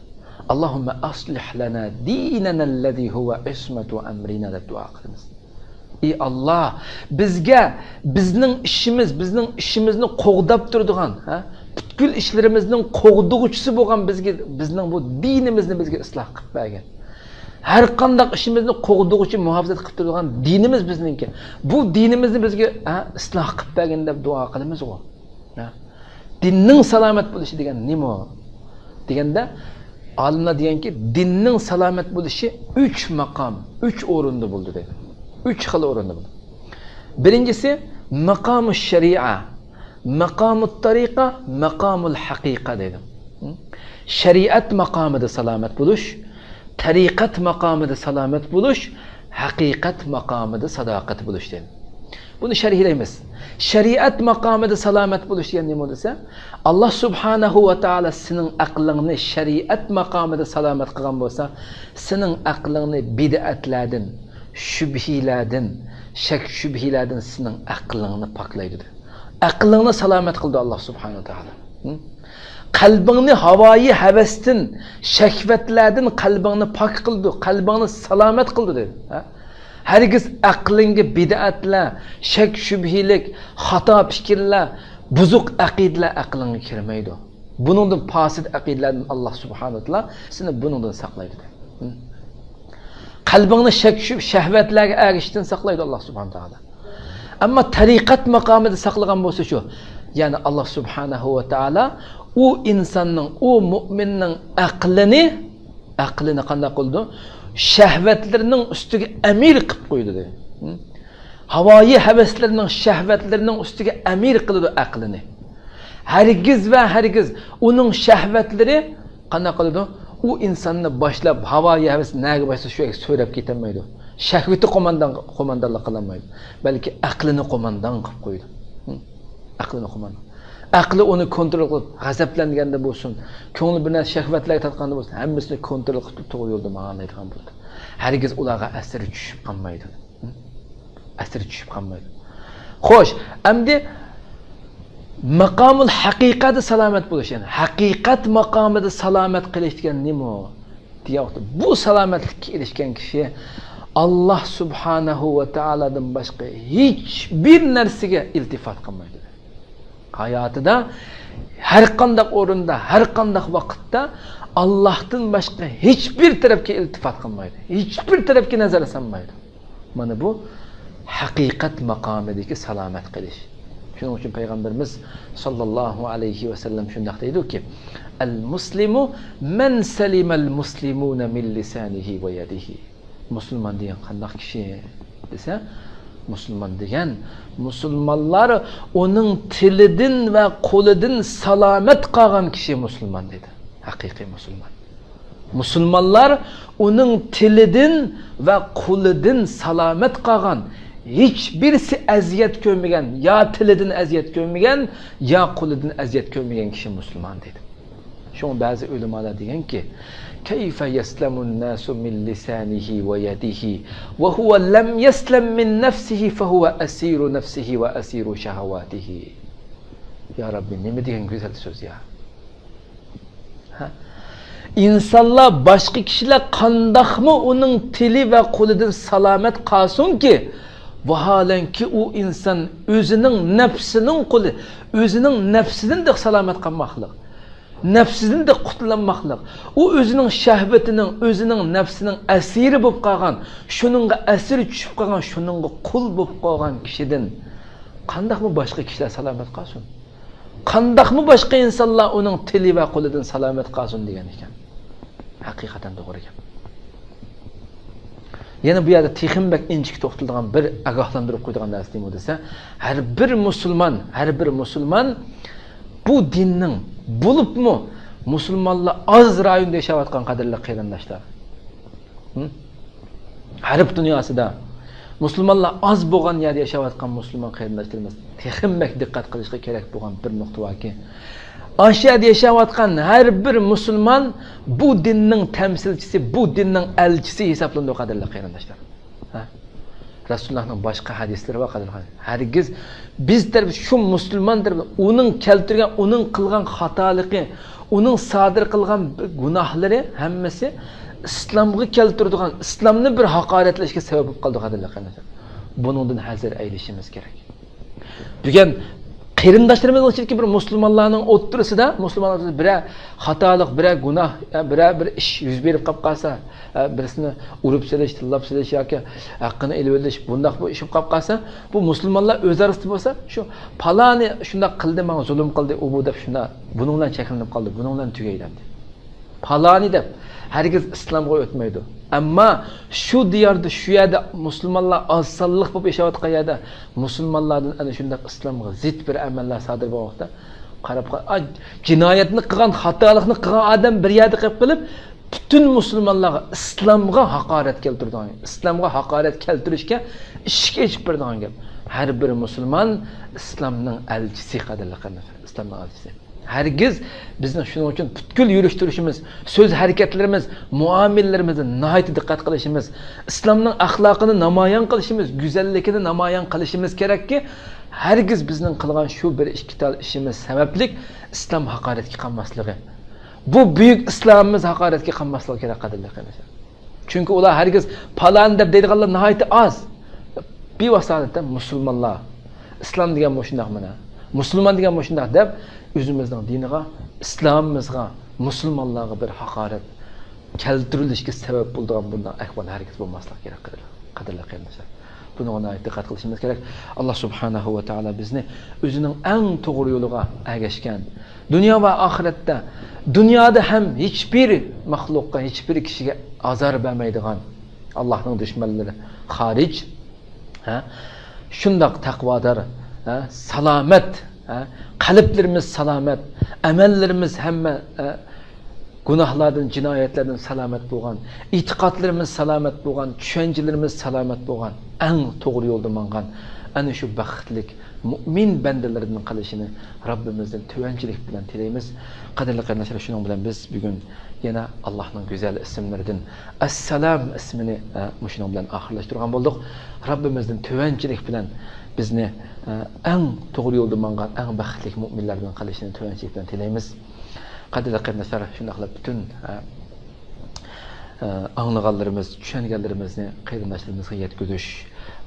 «اللهم أصلح لنا ديننا الذي هو عصمة أمرنا» دەپ دۇئا قىلىمىز. ئى ئاللا، بىزگە بىزنىڭ ئىشىمىز، بىزنىڭ ئىشىمىزنى قوغداپ تۇرىدىغان، ھە؟ پۈتكۈل ئىشلىرىمىزنىڭ قوغدىغۇچىسى بولغان بىزگە، بىزنىڭ بۇ دىنىمىزنى بىزگە ئىسلاھ قىلىپ بەرگىن. ھەر قانداق ئىشىمىزنى قوغدىغۇچى، مۇھاپىزەت قىلىپ تۇرىدىغان دىنىمىز بىزنىڭكى. بۇ دىنىمىزنى بىزگە، ھە، ئىسلاھ قىلىپ بەرگىن دەپ دۇئا قىلىمىزغۇ. ھە؟ دىننىڭ سالامەت بولۇشى دېگەن نېمە؟ دېگەندە، ئالىملار دېگەنكى، دىننىڭ سالامەت بولۇشى ئۈچ ماقام، ئۈچ ئورۇندا بولىدۇ دەيدۇ. ئۈچ خىل ئورۇندا بولىدۇ. بىرىنچىسى، ماقامۇ شەرىئە، ماقامۇ تەرىقە، ماقامۇل ھەقىقە دەيدۇ. شەرىئەت ماقامىدا سالامەت بولۇش، تەرىقەت ماقامىدا سالامەت بولۇش، ھەقىقەت ماقامىدا ساداقەت بولۇش دەيدۇ. بۇنى شەرھلەيمىز. شەرىئەت ماقامىدا سالامەت بولۇش دېگەن نېمە دېسە، ئاللا سۇبھانەھۇ ۋە تائالا سېنىڭ ئەقلىڭنى شەرىئەت ماقامىدا سالامەت قىلغان بولسا، سېنىڭ ئەقلىڭنى بىدئەتلەردىن، شۈبھىلەردىن، شەك شۈبھىلەردىن سېنىڭ ئەقلىڭنى پاكلايدۇ. ئەقلىڭنى سالامەت قىلىدۇ ئاللا سۇبھانەھۇ ۋە تائالا. ھە؟ قەلبىڭنى ھاۋايى ھەۋەستىن، شەھۋەتلەردىن قەلبىڭنى پاك قىلىدۇ، قەلبىڭنى سالامەت قىلىدۇ دېدى. ھە؟ ھەرگىز ئەقلىڭگە بىدئەتلەر، شەك شۈبھىلىك، خاتا پىكىرلەر، بۇزۇق ئەقىدىلەر ئەقلىڭگە كىرمەيدۇ. بۇنىڭدىن، پاسىد ئەقىدىلەردىن ئاللا سۇبھانەھۇ ۋە تائالا سېنى بۇنىڭدىن ساقلايدۇ دېدى. ھە؟ قەلبىڭنى شەك شۈبھە، شەھۋەتلەرگە ئەگىشىشتىن ساقلايدۇ ئاللا سۇبھانەھۇ ۋە تائالا. ئەمما تەرىقەت ماقامىدا ساقلىغان بولسا شۇ، يەنى ئاللا سۇبھانەھۇ ۋە تائالا ئۇ ئىنساننىڭ، ئۇ مۇئمىننىڭ ئەقلىنى، ئەقلىنى قانداق قىلىدۇ؟ شەھۋەتلىرىنىڭ ئۈستىگە ئەمىر قىلىپ قويىدۇ دېدى. ھاۋايى ھەۋەسلىرىنىڭ، شەھۋەتلىرىنىڭ ئۈستىگە ئەمىر قىلىدۇ ئەقلىنى. ھەرگىز ۋە ھەرگىز ئۇنىڭ شەھۋەتلىرى قانداق قىلىدۇ؟ ئۇ ئىنساننى باشلاپ، ھاۋايى ھەۋەس نەگە باشلىسا، شۇ يەرگە سۆرەپ كېتەلمەيدۇ. شەھۋىتى قوماندان، قوماندانلىق قىلالمايدۇ. بەلكى ئەقلىنى قوماندان قىلىپ قويىدۇ. ھە؟ ئەقلىنى قوماندان. ئەقلى ئۇنى كونترول قىلىپ، غەزەپلەنگەندە بولسۇن، كۆڭلى بىر نەرسە شەھۋەتلەرگە تارتقاندا بولسۇن، ھەممىسىنى كونترول قىلىپ، توغرا يولدا ماڭالايدىغان بولىدۇ. ھەرگىز ئۇلارغا ئەسىرى چۈشۈپ قالمايدۇ. ئەسىرى چۈشۈپ قالمايدۇ. خوش، ئەمدى ماقامۇل ھەقىقەتتە سالامەت بولۇش، يەنى ھەقىقەت ماقامىدا سالامەت قېلىش دېگەن نېمە؟ دېگەن ۋاقىتتا، بۇ سالامەتلىككە ئېرىشكەن كىشى ئاللا سۇبھانەھۇ ۋە تائالادىن باشقا ھېچبىر نەرسىگە ئىلتىپات قىلمايدۇ. ھاياتىدا ھەر قانداق ئورۇندا، ھەر قانداق ۋاقىتتا ئاللاھتىن باشقا ھېچبىر تەرەپكە ئىلتىپات قىلمايدۇ. ھېچبىر تەرەپكە نەزەر سالمايدۇ. مانا بۇ ھەقىقەت ماقامىدىكى سالامەت قېلىش. شۇنىڭ ئۈچۈن پەيغەمبىرىمىز ساللاللاھۇ ئەلەيھى ۋەسەللەم شۇنداق دەيدۇكى، المسلم من سلم المسلمون من لسانه ويده. مۇسۇلمان دېگەن قانداق كىشى دېسە، مۇسۇلمان دېگەن، مۇسۇلمانلار ئۇنىڭ تىلىدىن ۋە قولىدىن سالامەت قالغان كىشى مۇسۇلمان دېدى. ھەقىقىي مۇسۇلمان. مۇسۇلمانلار ئۇنىڭ تىلىدىن ۋە قولىدىن سالامەت قالغان، ھېچبىرسى ئەزىيەت كۆرمىگەن، يا تىلىدىن ئەزىيەت كۆرمىگەن، يا قولىدىن ئەزىيەت كۆرمىگەن كىشى مۇسۇلمان دېدى. شۇڭا بەزى ئۆلىمالار دېگەنكى، كيف يسلم الناس من لسانه ويده وهو لم يسلم من نفسه فهو أسير نفسه وأسير شهواته. يا ربي، نېمە دېگەن گۈزەل سۆز يا. ھە؟ ئىنسانلار، باشقا كىشىلەر قانداقمۇ ئۇنىڭ تىلى ۋە قولىدىن سالامەت قالسۇنكى، ۋاھالەنكى ئۇ ئىنسان ئۆزىنىڭ نەپسىنىڭ قۇلى، ئۆزىنىڭ نەپسىدىن دېق سالامەت قالماقلىق، نەپسىدىن دېق قۇتۇلالماقلىق، ئۇ ئۆزىنىڭ شەھۋىتىنىڭ، ئۆزىنىڭ نەپسىنىڭ ئەسىرى بولۇپ قالغان، شۇنىڭغا ئەسىر چۈشۈپ قالغان، شۇنىڭغا قۇل بولۇپ قالغان كىشىدىن قانداقمۇ باشقا كىشىلەر سالامەت قالسۇن؟ قانداقمۇ باشقا ئىنسانلار ئۇنىڭ تىلى ۋە قولىدىن سالامەت قالسۇن دېگەن ئىكەن. ھەقىقەتەن توغرا گەپ. يەنە بۇ يەردە تېخىمۇ بەك ئىنچىكە توختىلىدىغان بىر ئاگاھلاندۇرۇپ قويىدىغان نەرسە نېمە دېسە، ھەر بىر مۇسۇلمان، ھەر بىر مۇسۇلمان بۇ دىننىڭ، بولۇپمۇ مۇسۇلمانلار ئاز رايوندا ياشاۋاتقان، قەدىرلىك قېرىنداشلار، ھە؟ غەرب دۇنياسىدا مۇسۇلمانلار ئاز بولغان يەردە ياشاۋاتقان مۇسۇلمان قېرىنداشلىرىمىز تېخىمۇ بەك دىققەت قىلىشقا كېرەك بولغان بىر نۇقتا باركى، ئاشۇ يەردە ياشاۋاتقان ھەر بىر مۇسۇلمان بۇ دىننىڭ تەمسىلچىسى، بۇ دىننىڭ ئەلچىسى ھېسابلىنىدۇ، قەدىرلىك قېرىنداشلار. ھە؟ رەسۇلۇللاھنىڭ باشقا ھەدىسلىرى بار، قەدىرلىك قېرىنداشلار. ھەرگىز بىز تەرىپى شۇ مۇسۇلمان تەرىپى ئۇنىڭ كەلتۈرگەن، ئۇنىڭ قىلغان خاتالىقى، ئۇنىڭ سادىر قىلغان گۇناھلىرى ھەممىسى ئىسلامغا كەلتۈرىدىغان، ئىسلامنى بىر ھاقارەتلەشكە سەۋەب بولۇپ قالىدۇ، قەدىرلىك قېرىنداشلار. بۇنىڭدىن ھەزەر ئەيلىشىمىز كېرەك. بۈگۈن قېرىنداشلىرىمىزنىڭ ئىچىدىكى بىر مۇسۇلمانلارنىڭ ئوتتۇرىسىدا، مۇسۇلمانلار ئوتتۇرىسىدا بىرەر خاتالىق، بىرەر گۇناھ، بىرەر بىر ئىش يۈز بېرىپ قاپ قالسا، بىرسىنى ئۇرۇپ سېلىش، تىللاپ سېلىش ياكى ھەققىنى ئېلىۋېلىش، بۇنداق بۇ ئىش بولۇپ قاپ قالسا، بۇ مۇسۇلمانلار ئۆز ئارىسىدا بولسا، شۇ پالانى شۇنداق قىلدى، ماڭا زۇلۇم قىلدى، ئۇ بۇ دەپ شۇنداق بۇنىڭ بىلەن چەكلىنىپ قالدى، بۇنىڭ بىلەن تۈگەيدى ئەمدى. پالانى دەپ ھەرگىز ئىسلامغا ئۆتمەيدۇ. ئەمما شۇ دىياردا، شۇ يەردە مۇسۇلمانلار ئاز سانلىق بولۇپ ياشاۋاتقان يەردە مۇسۇلمانلاردىن ئەنە شۇنداق ئىسلامغا زىت بىر ئەمەللەر سادىر بولغان ۋاقىتتا، قاراپ قال-، ئا، جىنايەتنى قىلغان، خاتالىقنى قىلغان ئادەم بىر يەردە قېلىپ قېلىپ، پۈتۈن مۇسۇلمانلارغا، ئىسلامغا ھاقارەت كەلتۈرىدىغان، ئىسلامغا ھاقارەت كەلتۈرۈشكە ئىشىك ئېچىپ بېرىدىغان گەپ. ھەر بىر مۇسۇلمان ئىسلامنىڭ ئەلچىسى، قەدىرلىك قېرىنداشلار، ئىسلامنىڭ ئەلچىسى. ھەرگىز بىزنىڭ شۇنىڭ ئۈچۈن پۈتكۈل يۈرۈش-تۇرۇشىمىز، سۆز ھەرىكەتلىرىمىز، مۇئامىلىلىرىمىزدە ناھايىتى دىققەت قىلىشىمىز، ئىسلامنىڭ ئەخلاقىنى نامايان قىلىشىمىز، گۈزەللىكىنى نامايان قىلىشىمىز كېرەككى، ھەرگىز بىزنىڭ قىلغان شۇ بىر ئىككى تال ئىشىمىز سەۋەبلىك ئىسلام ھاقارەتكە قالماسلىقى. بۇ بۈيۈك ئىسلامىمىز ھاقارەتكە قالماسلىقى كېرەك، قەدىرلىك قېرىنداشلار. چۈنكى ئۇلار ھەرگىز پالان دەپ دەيدىغانلار ناھايىتى ئاز. بىۋاسىتە مۇسۇلمانلار، ئىسلام دېگەن مۇشۇنداق مانا، مۇسۇلمان دېگەن مۇشۇنداق دەپ، ئۆزىمىزنىڭ دىنىغا، ئىسلامىمىزغا، مۇسۇلمانلارغا بىر ھاقارەت كەلتۈرۈلۈشكە سەۋەب بولىدىغان بۇنداق ئەھۋال ھەرگىز بولماسلىقى كېرەك، قەدىرلىك قېرىنداشلار. بۇنىڭغا ناھايىتى دىققەت قىلىشىمىز كېرەك. ئاللا سۇبھانەھۇ ۋە تائالا بىزنى ئۆزىنىڭ ئەڭ توغرا يولىغا ئەگەشكەن، دۇنيا ۋە ئاخىرەتتە، دۇنيادا ھەم ھېچبىر مەخلۇققا، ھېچبىر كىشىگە ئازار بەرمەيدىغان، ئاللانىڭ دۈشمەنلىرى خارىج، ھە، شۇنداق تەقۋادار، ھە، سالامەت، ھە، قەلبلىرىمىز سالامەت، ئەمەللىرىمىز ھەممە، ھە، گۇناھلاردىن، جىنايەتلەردىن سالامەت بولغان، ئېتىقادلىرىمىز سالامەت بولغان، چۈشەنچىلىرىمىز سالامەت بولغان، ئەڭ توغرا يولدا ماڭغان، ئەنە شۇ بەختلىك مۇئمىن بەندىلىرىدىن قىلىشىنى رەببىمىزدىن تۆۋەنچىلىك بىلەن تىلەيمىز. قەدىرلىك قېرىنداشلار، شۇنىڭ بىلەن بىز بۈگۈن يەنە ئاللانىڭ گۈزەل ئىسىملىرىدىن ئەسسالام ئىسمىنى، ئە، مۇشۇنىڭ بىلەن ئاخىرلاشتۇرغان بولدۇق. رەببىمىزدىن تۆۋەنچىلىك بىلەن بىزنى، ئە، ئەڭ توغرا يولدا ماڭغان، ئەڭ بەختلىك مۇئمىنلەردىن قىلىشىنى تۆۋەنچىلىك بىلەن تىلەيمىز. قەدىرلىك قېرىنداشلار، شۇنداقلا پۈتۈن، ئە، ئە، ئاڭلىغانلىرىمىز، چۈشەنگەنلىرىمىزنى قېرىنداشلىرىمىزغا يەتكۈزۈش،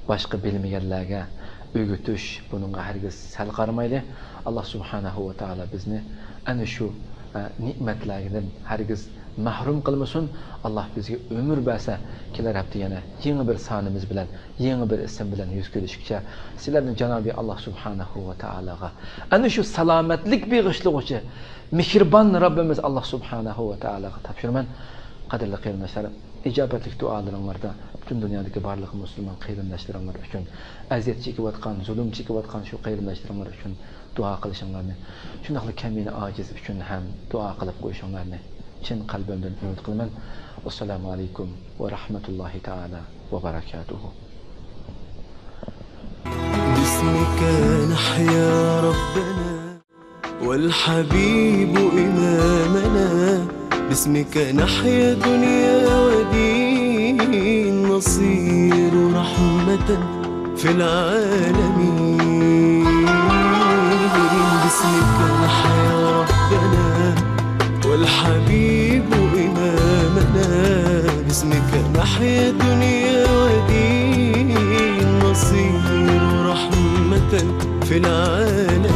باشقا بىلمىگەنلەرگە ئۆگىتىش، بۇنىڭغا ھەرگىز سەل قارىمايلى. ئاللا سۇبھانەھۇ ۋە تائالا بىزنى ئەنە شۇ، ئە، نېمەتلەردىن ھەرگىز مەھرۇم قىلمىسۇن. ئاللاھ بىزگە ئۆمۈر بەرسە، كېلەر ھەپتە يەنە يېڭى بىر سانىمىز بىلەن، يېڭى بىر ئىسىم بىلەن يۈز كۆرۈشكىچە سىلەرنى جانابى ئاللاھ سۇبھانەھۇ ۋە تائالاغا، ئەنە شۇ سالامەتلىك بېغىشلىغۇچى مېھرىبان رەببىمىز ئاللاھ سۇبھانەھۇ ۋە تائالاغا تاپشۇرىمەن. قەدىرلىك قېرىنداشلار، ئىجابەتلىك دۇئالىرىڭلاردا پۈتۈن دۇنيادىكى بارلىق مۇسۇلمان قېرىنداشلىرىڭلار ئۈچۈن، ئەزىيەت چېكىۋاتقان، زۇلۇم چېكىۋاتقان شۇ قېرىنداشلىرىڭلار ئۈچۈن دۇئا قىلىشىڭلارنى، شۇنداقلا كەمىنە ئاجىز ئۈچۈن ھەم دۇئا قىلىپ قويۇشۇڭلارنى چىن قەلبىمدىن ئۈمىد قىلىمەن. ئەسسالامۇ ئەلەيكۇم ۋە رەھمەتۇللاھى تائالا ۋە بەرەكاتۇھۇ. باسمك نحيا ربنا، والحبيب إمامنا. باسمك نحيا دنيا ودين، نصير رحمة في العالمين. باسمك نحيا ربنا، والحبيب إمامنا. باسمك نحيا دنيا ودين، نصير رحمة في العالمين.